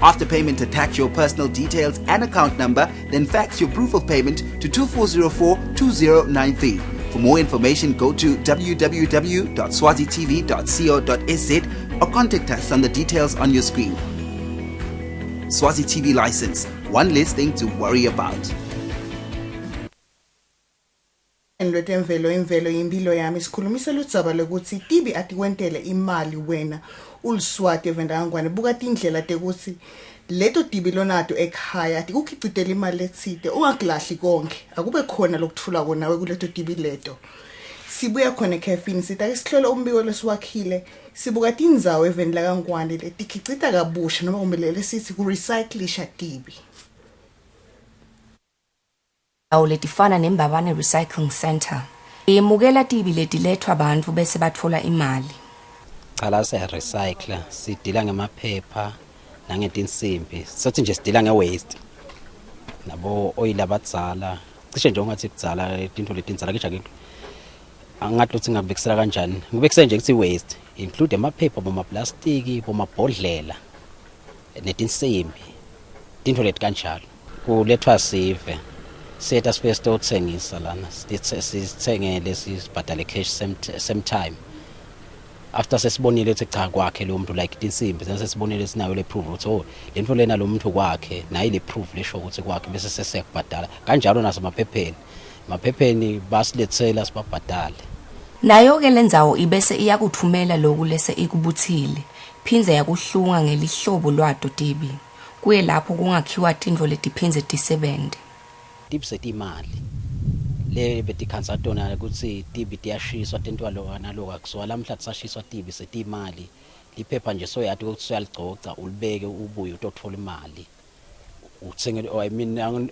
After payment, attach your personal details and account number, then fax your proof of payment to 2404-2093. For more information, go to www.swazitv.co.sz or contact us on the details on your screen. Swazi TV license, one less thing to worry about. Lwetemvelo imvelo impilo yami sikhulumisa ludzaba lokuthi tibi atikwentele imali wena uliswati evendangwane. Buka tindlela tekutsi leto tibi lonato ekhaya tikukhicitela imali letsite, ungakulahli konke, akube khona lokuthula nawe kuleto tibi leto. Sibuya khona ekhefini sitake sihlole umbiko lesiwakhile sibuka tindzawo eveni lakaNgwane letikhicita kabusha noma kumbe lesithi ku-recyclisha tibi. Tindzawo letifana neMbabane Recycling Centre yemukela tibi letilethwa bantfu bese batfola imali. Cha, siya-recycle, sidila ngemaphepha nangetinsimbi, sothi nje sidila nge-waste nabo oil abadzala cishe nje ungathi kudzala tintfo letindzala kisha ke angathi ukuthi ngingakubekisela kanjani, ngibekisele nje kuthi waste include emaphepha, bomaplastiki, bomabhodlela netinsimbi, tintfo leti kanjalo. Kulethwa sive siyeta sifike sitotsengisa lana, sitsengele sibhadale cash same time. After sesibonile ukuthi cha kwakhe lo muntu like tinsimbi sesibonile sinayo le proof ukuthi oh lento lena lo muntu kwakhe nayi le proof lesho ukuthi kwakhe bese sesiyakubhadala kanjalo nasemaphepheni maphepheni basilethela sibabhadale. Nayo-ke lendzawo ibese iyakuthumela loku lese ikubutsile, phindze yakuhlunga ngelihlobo lwato tibi, kuye lapho kungakhiwa tintfo letiphindze tisebente. Tibi setimali le betikhansa tona kutsi tibi tiyashiswa tentiwa loka naloka kusuka lamuhla tisashiswa tibi setimali liphepha nje soyati ukuthi soyaligcogca ulibeke ubuye utotfola imali utsenge I mean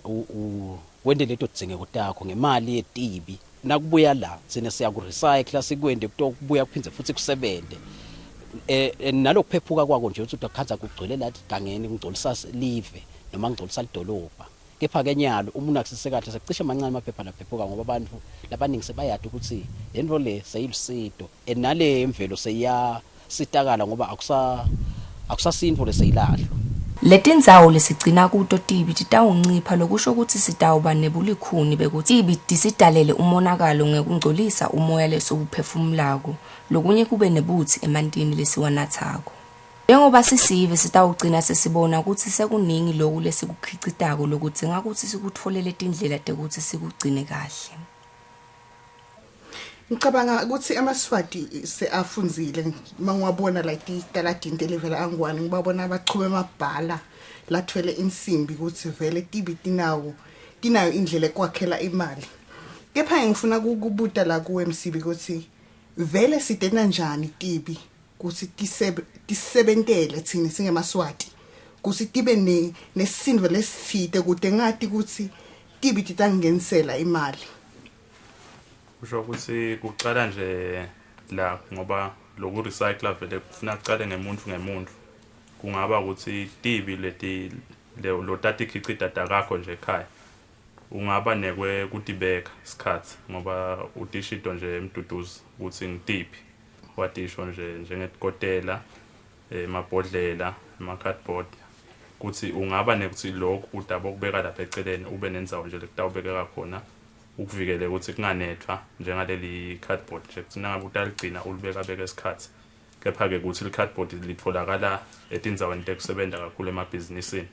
wente leto dzingeko takho ngemali yetibi nakubuya la sine siyakurecycle sikwende kutokubuya kuphindze futhi kusebente eh nalokuphephuka kwako nje uthi utakhanza kugcwele la gangeni kungcolisa live noma kungcolisa lidolobha kepha ke nyalo umuntu akusisekahle sekucishe mancane amaphepha laphephuka ngoba abantu labaningi sebayati ukuthi lento le seyilusito and nale imvelo seyiyasitakala ngoba akusa akusasintfo leseyilahlwa. Letindzawo lesigcina kuto tibi titawuncipha lokusho kutsi sitawuba nebulikhuni bekutsi tibi tisidalele umonakalo ngekungcolisa umoya lesiwuphefumulako lokunye kube nebutsi emantini lesiwanatsako. Njengoba sisive sitawugcina sesibona kutsi sekuningi loku lesikukhicitako lokudzinga kutsi sikutfolele tindlela tekutsi sikugcine kahle. Ngicabanga ukuthi amaSwati seafundzile mangiwabona la titaladini telivela angwane ngibabona bachube emabhala lathwele insimbi ukuthi vele tibi tinawo tinayo indlela ekwakhela imali. Kepha ngifuna kukubuta la kuwe Msibi ukuthi vele sitena njani tibi kutsi tisebentele tsine singemaswati kutsi tibe ne nesindvo lesitsite kute ngati kutsi tibi titangingenisela imali. Kusho ukuthi kucala nje la ngoba loku recycler vele kufuna kucale ngemuntu ngemuntu. Kungaba ukuthi tibi leti lotatikhicita takakho nje ekhaya ungaba nekwe kutibeka isikhathi ngoba utishito nje emduduzi ukuthi ngitiphi watisho nje njengetikotela emabhodlela ema-cardboard kuthi ungaba nekuthi lokhu utabokubeka lapha eceleni ube nendzawo nje lekutawubekeka khona ukuvikele ukuthi kunganethwa njengaleli cardboard nje kuthi nangabe utaligcina ulibeka beka isikhathi kepha-ke kuthi li-cardboard litholakala etindzaweni tekusebenta kakhulu emabhizinisini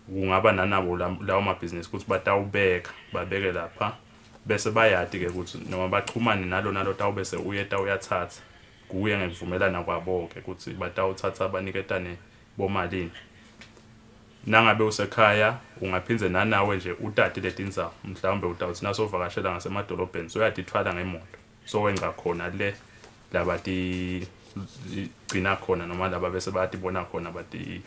kungaba nanabo lawo mabhizinisi ukuthi batawubeka babeke lapha bese bayati-ke ukuthi noma bachumane nalona lotawubese uyeta uyathatha kuye ngekuvumelana kwabo-ke ukuthi batawuthatha baniketane bomalini nangabe usekhaya ungaphindze nanawe nje utati letindzawo mhlawumbe utawuthi nasovakashela ngasemadolobheni soyatithwala ngemoto sowenca khona le labatigcina khona noma laba bese bayatibona khona bati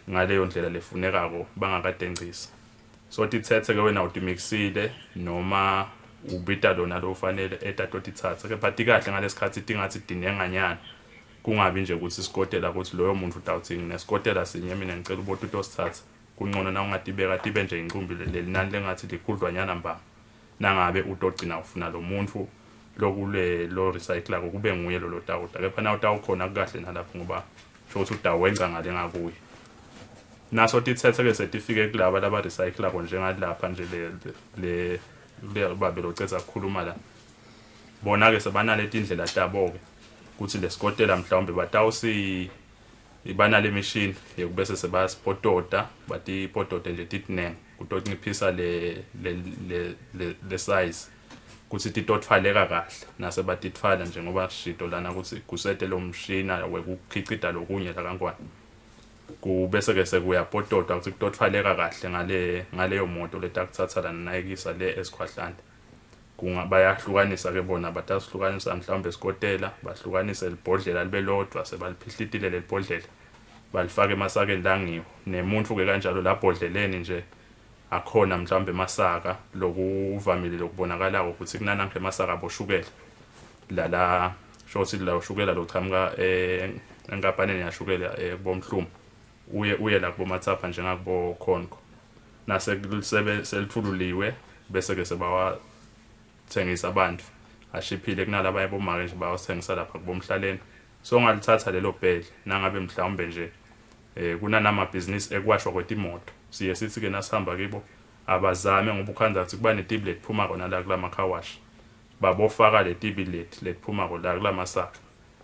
ngaleyo ndlela lefunekako bangakadengcisi so tithethe ke wena utimikisile noma ubita lona lo ufanele etatotitsatsa kepha tikahle ngalesikhathi tingathi dinenganyana kungabi nje ukuthi isikotela ukuthi loyo muntu utawuthi nginesikotela sinye mina ngicela uboti utosithatha kungcono na ungatibeka tibe nje incumbi leli nani lengathi likhudlwanyana mbamba nangabe utogcina ufuna lo muntu lokule lo recyclako kube nguye lo lotawudla kepha na utawukhona kukahle nalapho ngoba sho ukuthi utawenca ngale ngakuye naso tithethe ke setifike kulaba laba recyclako njengalapha nje le le le babe locedza kukhuluma la bona ke sebanale tindlela tabo ke kuthi lesikotela mhlawumbe batawusi banale mishini yekubese sebayasipotota batipotote nje titinenge kutonciphisa le le le le size kutsi titotfwaleka kahle nase batitfwala njengoba shito lana kutsi kusete lo mshina wekukhicita lokunye la kaNgwane kubese ke sekuyapototwa kutsi kutotfwaleka kahle ngale ngaleyo moto letakutsatsa lana nayikisa le esikhwahlande bayahlukanisa ke bona batasihlukanisa mhlawumbe esikotela bahlukanise libhodlela libe lodwa sebaliphihlitile lelibhodlela balifake emasakeni langiwo nemuntu ke kanjalo labhodleleni nje akhona mhlawumbe emasaka lokuvamile lokubonakalako ukuthi kunanankhe emasaka aboshukela lala shothi la ushukela lochamuka enkampanini yashukela kubomhluma uye uye la kubomatsapha njengakubo khonko nase selithululiwe bese ke sebawathengisa abantu ashiphile kunalabanye bomake nje bawathengisa lapha kubomhlaleni so ungalithatha lelo bhele nangabe mhlawumbe nje eh kunanamabhizinisi ekuwashwa kwetimoto siye sithi ke nasihamba kibo abazame ngoba ukhandza ukuthi kuba netibi letiphuma kona la kulama car wash babofaka letibi leti letiphuma la kulamasaka.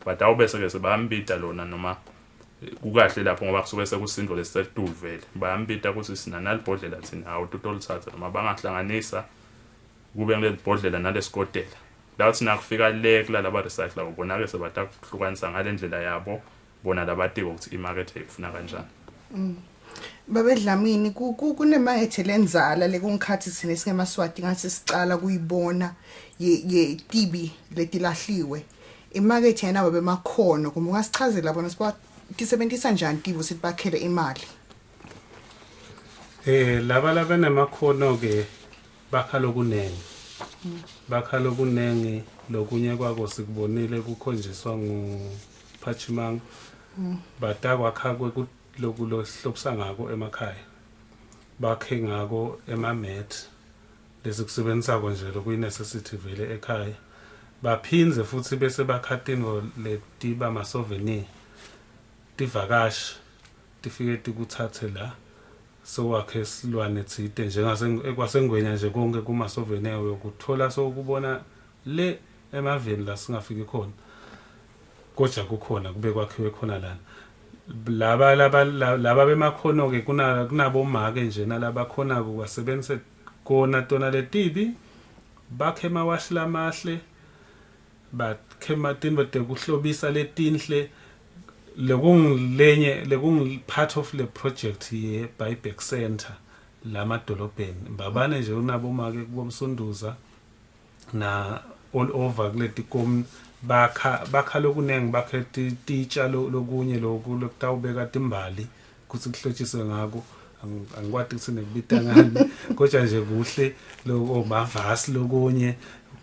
Batawubese ke sebayambita lona noma kukahle lapho ngoba kusuke sekusindvo lesisetulu vele. Bayambita ukuthi sinanalibhodlela thina awu tutolithatha noma bangahlanganisa kube ngileli bhodlela nalesikotela. La thina kufika le kula laba recycler bona ke sebatakuhlukanisa ngale ndlela yabo bona labatiko ukuthi imakethe ifuna kanjani. Babedlamini kunemakethe lenzala lekungikhathi thina singemaswati ngathi sicala kuyibona ye tibi letilahliwe. Imakethe yena babemakhono kuma ungasichazela bona siba tisebenzisa njani tibi sithi bakhele imali. Laba labanemakhono ke bakha lokunengi. Bakha lokunengi lokunye kwako sikubonile kukhonjiswa nguPhachimang. Batakwakha loku losihlobisa ngako emakhaya. Bakhe ngako emamet lesikusebenzisako nje lokuyi-necessity vele ekhaya. Baphindze futhi bese bakha tintfo letiba ma-souvenir. Tivakashi tifike tikuthathe la sowakhe silwane tsite njengasekwasengwenya nje konke kuma-souvenir uyokuthola sokubona le emaveni la singafiki khona. Kodwa kukhona kube kwakhiwe khona lana. Laba laba laba bemakhono ke kunabomake nje nalabakhona kwasebenzisa kona tona letibi bakhe emawashi lamahle bakhe matinto tekuhlobisa letinhle lekungilenye lekungi part of the project ye buyback center lamadolobheni. Mbabane nje unabomake kubomsunduza na all over kuleti bakha lokunengi bakhe titsha lokunye lokhu lokutawubeka timbali kutsi kuhlotshiswe ngako. Angikwati kutsi nekubita ngani kodwa nje kuhle lokho mavasi lokunye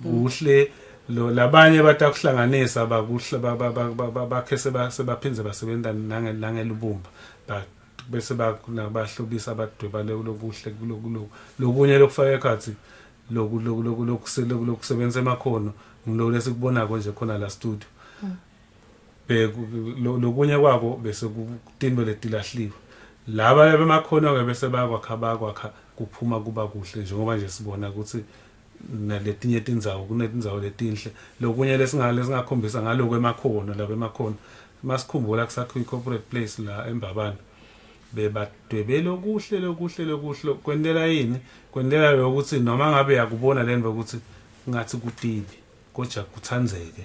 kuhle lo labanye batakuhlanganisa bakuhle bakhe sebaphinze basebenza nangelubumba bese bahlobisa badweba lokuhle lokunye lokufaka ekhatsi loku lokusebenza emakhono ngilo lesikubonako nje khona la studio. Lokunye kwako bese kutinto letilahliwe. Laba bemakhono ke bese bakwakha kuphuma kuba kuhle njengoba nje sibona ukuthi naletinye tindzawo kunetindzawo letinhle. Lokunye lesingakhombisa ngaloko emakhono laba emakhono masikhumbula kusakhiwa i-corporate place la eMbabane bebadwebele okuhle lokuhle kwentela yini kwentela lokuthi noma ngabe yakubona lento ukuthi ngathi kutibi kodwa kuthandzeke.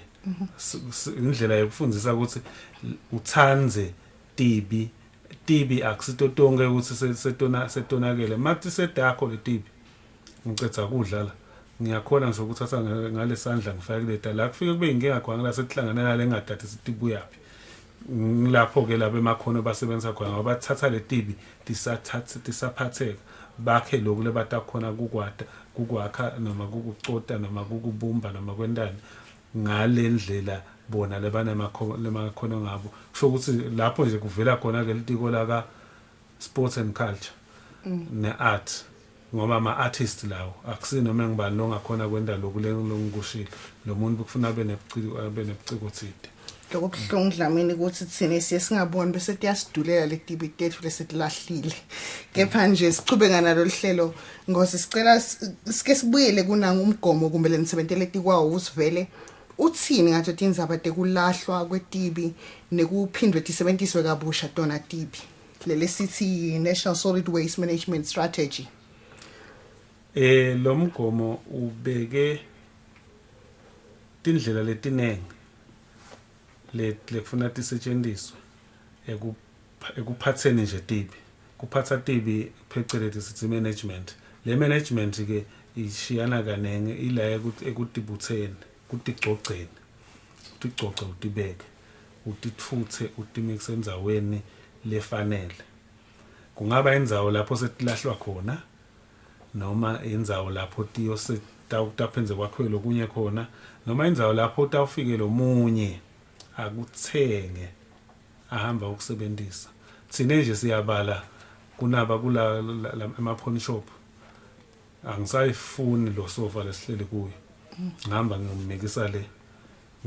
Indlela yokufundisa ukuthi uthandze tibi tibi akusito tonke ukuthi setonakele makuthi sedakho letibi ngicetha kudla la ngiyakhona ngisho ukuthatha ngalesandla ngifake kuleta la kufike kube inkinga khona la sekuhlanganela lengadadi sitibuyaphi. Ngilapho ke laba emakhono basebenza khona ngoba bathatha letibi tisathatha tisaphatheka bakhe lokhu lebatakhona kukwata kukwakha noma kukucota noma kukubumba noma kwentani ngalendlela bona lebanemakhono ngabo. Kusho ukuthi lapho nje kuvela khona ke litiko la ka sports and culture ne-art ngoba ama-artist lawo akusini noma ngibani longakhona kwenta lokhu lengikushilo lo muntu kufuna abe nebuciko tsite. Lokho kubuhlungu Dlamini ukuthi thina siye singaboni bese tiyasidulela letibi tethu lesitilahlile. Kepha nje sichubeka nalo hlelo ngoba sicela sike sibuyele kunanga umgomo kumbe lenisebentele tikwawo usivele uthini ngathi tindzaba tekulahlwa kwetibi nekuphindwe tisebentiswe kabusha tona tibi lele sithi National Solid Waste Management Strategy. Lo mgomo ubeke tindlela letinengi lekufuna tisetshenziswe ekuphatheni nje tibi. Kuphatha tibi phecelezi sithi management. Le management ke ishiyana kanenge ila ekutibutheni, kutigcogceni. Utigcogce utibeke, utitfutse utimikise endzaweni lefanele. Kungaba indzawo lapho setilahlwa khona noma indzawo lapho tiyose tawuphenze kwakhiwe lokunye khona noma indzawo lapho utawufike lomunye akuthenge ahamba ukusebenzisa. Thine nje siyabala kunaba kula ema-pawn shop angisayifuni lo sofa lesihleli kuyo ngihamba ngiyomnikisa le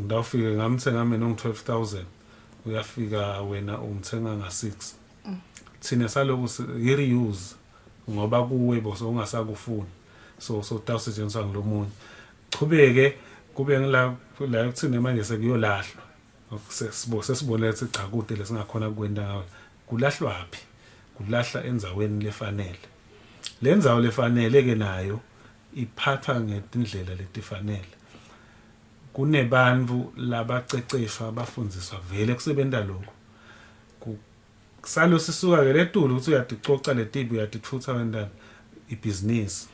ngidawufike ngamthenga mina ungu-12,000 uyafika wena ungithenga nga-6. Thina saloku i-reuse ngoba kuwe bo ungasakufuni so tawusetshenziswa ngilomunye. Chubeke kube ngila la ekuthini manje sekuyolahlwa. Sesibo sesibone ukuthi cha kude lesingakhona kwenta ngawe. Kulahlwaphi? Kulahla endzaweni lefanele. Le ndzawo lefanele ke nayo iphathwa ngetindlela letifanele. Kunebantu labaceceshwa abafundziswa vele kusebenta lokho. Salo sisuka ke letulu ukuthi uyaticoca letibi uyatithutha wentani ibhizinisi.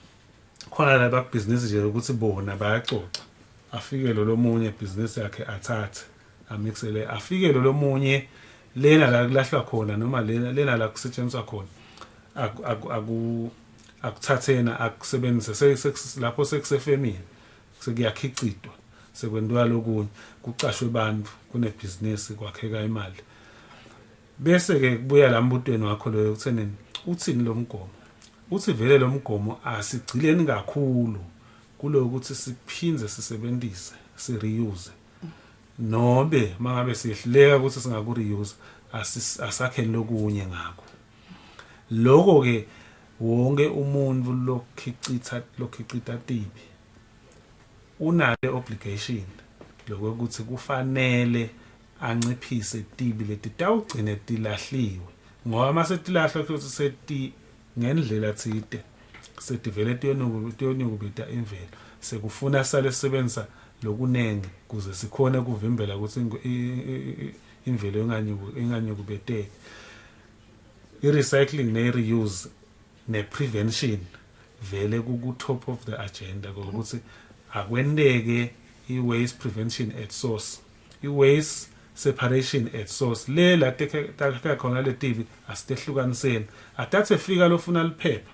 Khona la bakubhizinisi nje ukuthi bona bayacoca. Afike lo lomunye ibhizinisi yakhe athathe amixele afike lo lomunye lena la kulahlwa khona noma lena lena la kusetshenziswa khona aku akuthathena akusebenzise lapho sekusefemini sekuyakhicitwa sekwentiwa lokunye kucashwe abantu kunebhizinisi kwakheka imali. Bese ke kubuya la mbutweni wakho loyo kuthenini uthini lo mgomo? Uthi vele lo mgomo asigcileni kakhulu kulokuthi siphindze sisebenzise sireuse. Nobe mangabe siyehluleka ukuthi singaku-reuse asakheni lokunye ngakho. Lokho ke wonke umuntu lokhicitha lokhicita tibi unale obligation lokuthi kufanele anciphise tibi leti tawugcine tilahliwe ngoba mase tilahlwa kuthi seti ngendlela tsite setivele tiyonukubita imvelo sekufuna sale sisebenzisa lokunengi kuze sikhone kuvimbela ukuthi imvelo inganyukubeteki. I-recycling ne-reuse ne-prevention vele kuku-top of the agenda ngokuthi akwenteke i-waste prevention at source, i-waste separation at source. Le la takheka khona letibi asitehlukaniseni, atathe fika lofuna liphepha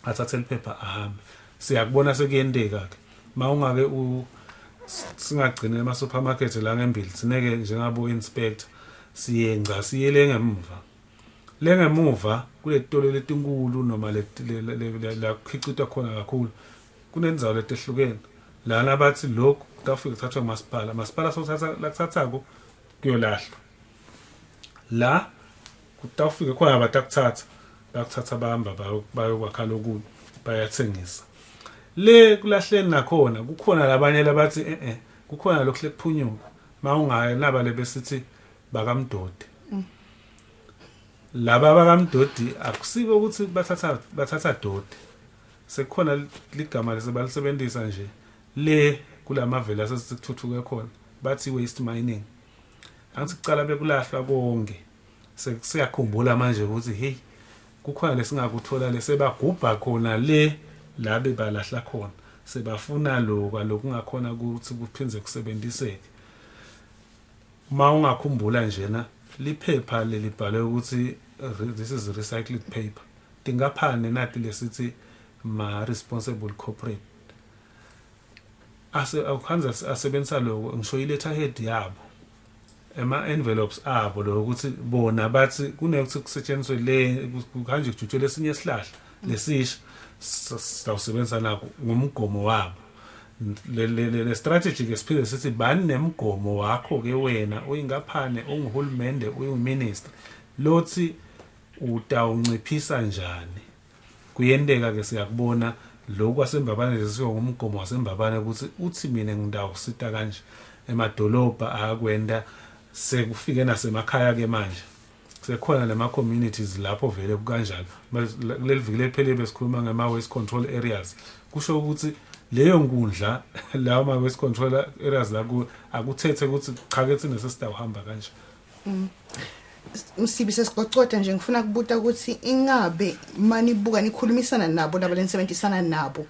athathe liphepha ahambe. Siyakubona sekuyenteka ke mawungake u singagcina ema supermarket la ngembili sineke njengabo inspector siyengca siyele ngemuva lengemuva kuletitolo letinkulu noma la kukhicitwa khona kakhulu kunendzawo letehlukene lana bathi lokhu kutawufika kuthathwa ngumasipala masipala sowuthatha lakuthathako kuyolahlwa la kutawufika khona abatakuthatha bakuthatha bahamba bayokwakha lokunye bayathengisa. Le kulahleni nakhona kukhona labanye labathi eh kukhona lokhu lekuphunyuka mawungaya naba lebesithi bakamdodi. Laba bakamdodi akusiko ukuthi bathatha dodi, sekukhona ligama lesebalisebenzisa nje le kulamavela asesikuthuthuke khona bathi waste mining. Angithi kucala bekulahlwa konke, sesiyakhumbula manje ukuthi hey kukhona lesingakuthola lesebagubha khona le la bebalahla khona, sebafuna lokwa lokungakhona ukuthi kuphindze kusebenziseke. Uma ungakhumbula njena liphepha lelibhalwe ukuthi this is recycled paper, tinkaphane nati lesithi ma responsible corporate ase akukhanza asebenzisa lokho, ngisho i-letterhead yabo ema envelopes abo lokuthi bona bathi kunekuthi kusetshenziswe le kuhanje kujutshwe lesinye isihlahla lesisha sawusebenzisa nako ngumgomo wabo. Le strategy ke siphinde sithi bani nemgomo wakho ke wena uyingaphane unguhulumende uyiminister lothi utawunciphisa njani. Kuyenteka ke siyakubona lokhu kwasembabane lesiyo ngumgomo wasembabane ukuthi uthi mina ngidawusita kanje emadolobha akwenda sekufike nasemakhaya ke manje sekukhona lema communities lapho vele kukanjalo. Kuleli viki lephelile besikhuluma ngema waste control areas, kusho ukuthi leyo nkundla lawo ma waste control areas la akuthethe ukuthi cha ke thina sesitawuhamba kanje. Msibi sesigocotha nje ngifuna kubuta ukuthi ingabe manibuka nikhulumisana nabo laba lenisebenzisana nabo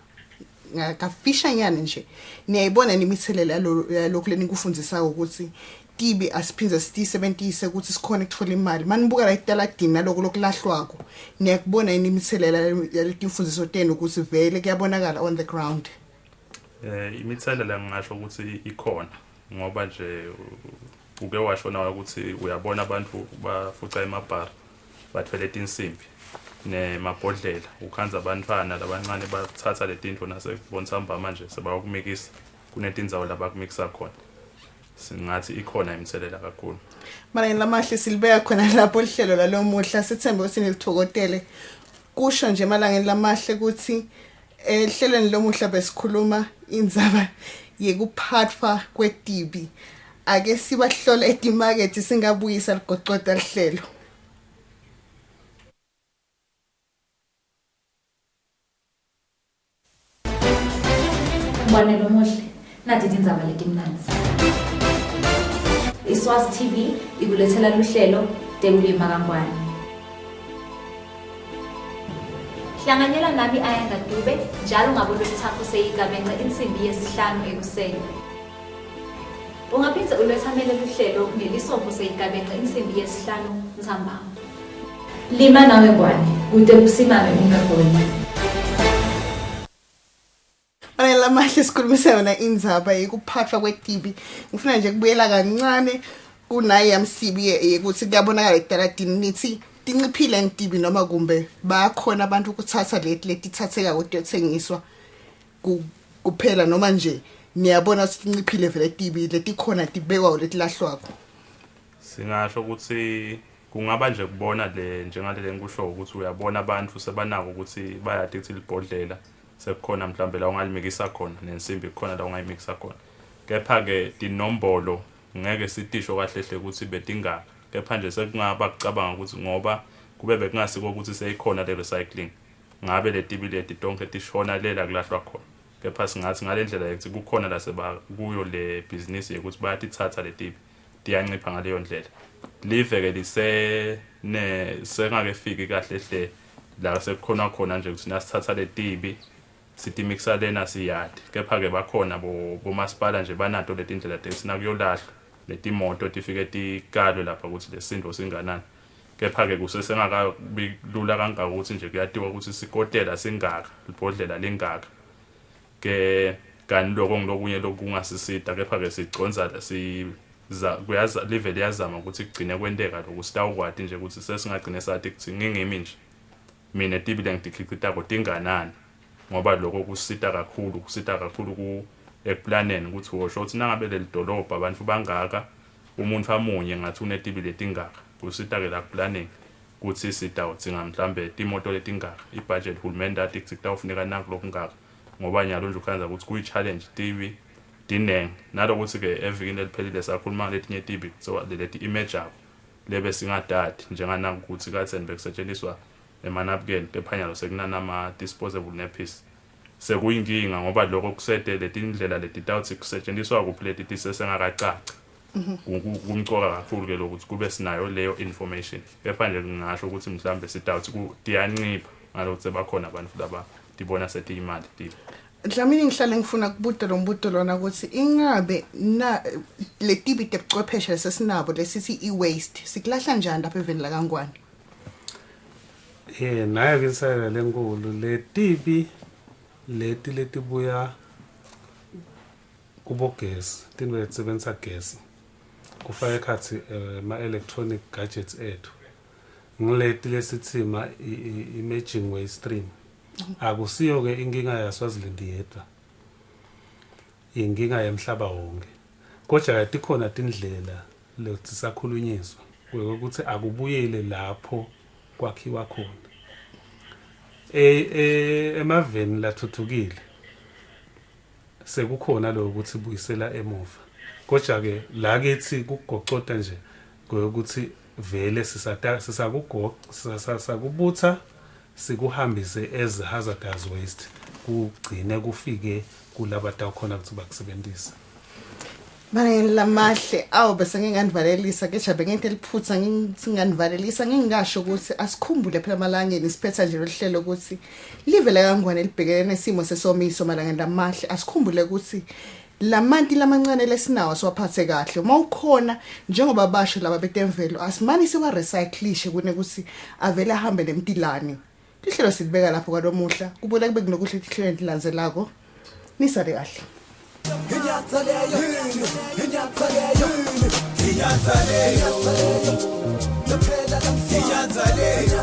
kafishanyana nje niyayibona imithelela yalokhu lenikufundisayo ukuthi tibi asiphindze sitisebentise ukuthi sikhone ukuthola imali. Manibuka la italadini naloko lokulahlwako niyakubona yini imithelela yaletimfundiso tenu ukuthi vele kuyabonakala on the ground? Imithelela ngingasho ukuthi ikhona ngoba nje uke washo nawe ukuthi uyabona abantu bafuca emabhara bathwele tinsimbi nemabhodlela, ukhanza abantwana labancane bathatha letinto nasebonisa manje sebayokumikisa kunetindzawo labakumikisa khona. Singathi ikhona imithelela kakhulu. Malangeni lamahle silibeka khona lapho lihlelo lalomuhla, sithembe ukuthi nilithokotele. Kusho nje emalangeni lamahle ukuthi ehlelweni lomuhla besikhuluma indzaba yekuphathwa kwetibi. Ake sibahlole etimakethe singabuyisa ligocota lihlelo. Mbonelo omuhle, nathi tindzaba letimnandzi. Iswazi TV ikulethela luhlelo tekulima kaNgwane. Hlanganyela nami Ayanda Dube njalo ngabolwesithathu seyigabence insimbi yesihlanu ekuseni. Ungaphinde ulwethamele luhlelo ngelisonto seyigabence insimbi yesihlanu ntsambama. Lima nawe Ngwane kute kusimame umnotfo wemali. Fanele amahle sikhulumisa yona indzaba yekuphathwa kwetibi. Ngifuna nje kubuyela kancane kunaye yamsibi yekuthi kuyabonakala etaladini nithi tinciphile ngitibi noma kumbe bayakhona abantu ukuthatha leti letithatheka kutiyothengiswa kuphela noma nje niyabona ukuthi tinciphile vele tibi letikhona tibekwa letilahlwako. Singasho ukuthi kungaba nje kubona le njengalele ngikusho ukuthi uyabona abantu sebanako ukuthi bayati ukuthi libhodlela sekukhona mhlambe la ungalimikisa khona nensimbi kukhona la ungayimikisa khona. Kepha-ke tinombolo ngeke sitisho kahle hle ukuthi betingaka, kepha nje sekungaba kucabanga ukuthi ngoba kube bekungasiko ukuthi seyikhona le recycling ngabe letibi leti tonke tishona lela kulahlwa khona. Kepha singathi ngale ndlela yekuthi kukhona la seba kuyo le bhizinisi yekuthi bayatithatha letibi, tiyancipha ngaleyo ndlela. Live-ke lise ne sengakefiki kahle hle la sekukhona khona nje ukuthi nasithatha letibi sitimikisa lena siyadi. Kepha-ke bakhona bomasipala nje banato leti ndlela tekuthi nakuyolahlwa letimoto tifike tikalwe lapha ukuthi lesindvo singanani. Kepha-ke kusesengakabi lula kangaka ukuthi nje kuyatiwa ukuthi sikotela singaka, libhodlela lingaka. Ke kanti lokho ngilokunye lokungasisita, kepha-ke siconza siza kuyaza live liyazama ukuthi kugcine kwenteka lokhu sitawukwati nje ukuthi sesingagcine sathi kuthi ngingimi nje mina tibi lengitikhicitako tinganani, ngoba lokho kusita kakhulu, kusita kakhulu ku ekuplaneni ukuthi wosho ukuthi nangabe leli dolobha abantu bangaka umuntu amunye ngathi unetibi letingaka, kusita-ke la kuplanning ukuthi sitawudzinga mhlambe timoto letingaka, ibudget hulumende ati kutsi kutawufuneka naku lokungaka, ngoba nyalo nje ukhandza ukuthi kuyi-challenge tibi tinengi. Nalokuthi-ke evikini leliphelile sakhuluma ngaletinye tibi kuthiwa leti imejako lebe singadadi njenganaku ukuthi kadzeni bekusetshenziswa emanabukeni, kepha nyalo sekunanama-disposable nappies. Sekuyinkinga ngoba lokho kusete letindlela letitawutsi kusetshenziswa kuphi leti tisesengakacaci. Kumcoka kakhulu ke lokuthi kube sinayo leyo information. Kepha nje ngingasho ukuthi mhlambe sitawuthi tiyancipha ngalokuthi sebakhona abantu laba tibona setiyimali tibi. Dlamini, ngihlale ngifuna kubuta lo mbuto lona ukuthi ingabe na letibi tebuchwepheshe lesesinabo lesithi e-waste sikulahla njani lapha eveni lakaNgwane? Nayo ke insalela lenkulu letibi leti letibuya kubogesi, tinto letisebenzisa gesi, kufaka ekhatsi ma-electronic gadgets ethu, ngileti lesithi ma emerging waste stream. Akusiyo ke inkinga yaSwaziland yedwa, inkinga yemhlaba wonke. Kodwa tikhona tindlela letisakhulunyiswa ukuthi akubuyele lapho kwakhiwa khona. Emaveni lathuthukile sekukhona lokho ukuthi buyisela emuva. Kodwa ke la kithi kugocota nje ukuthi vele sisakugoqa sakubutha sikuhambise as hazardous waste, kugcine kufike kulaba tawukhona ukuthi bakusebenzise. Bangeni lamahle awu bese nginganivalelisa ke jabe ngento eliphutha nginganivalelisa ngingasho ukuthi asikhumbule phela malangeni siphetha nje lohlelo ukuthi live la kaNgwane libhekene nesimo sesomiso malangeni lamahle. Asikhumbule ukuthi lamanti lamancane lesinawo siwaphathe kahle. Uma ukhona njengoba basho laba betemvelo asimane siwa recyclishe kunekuthi avele ahambe nemtilane. Lihlelo silibeka lapho kwalomuhla, kubona kube kunokuhle tihlelo letilandzelako. Nisale kahle. Inyathaleyo, inyathaleyo, inyathaleyo, inyathaleyo,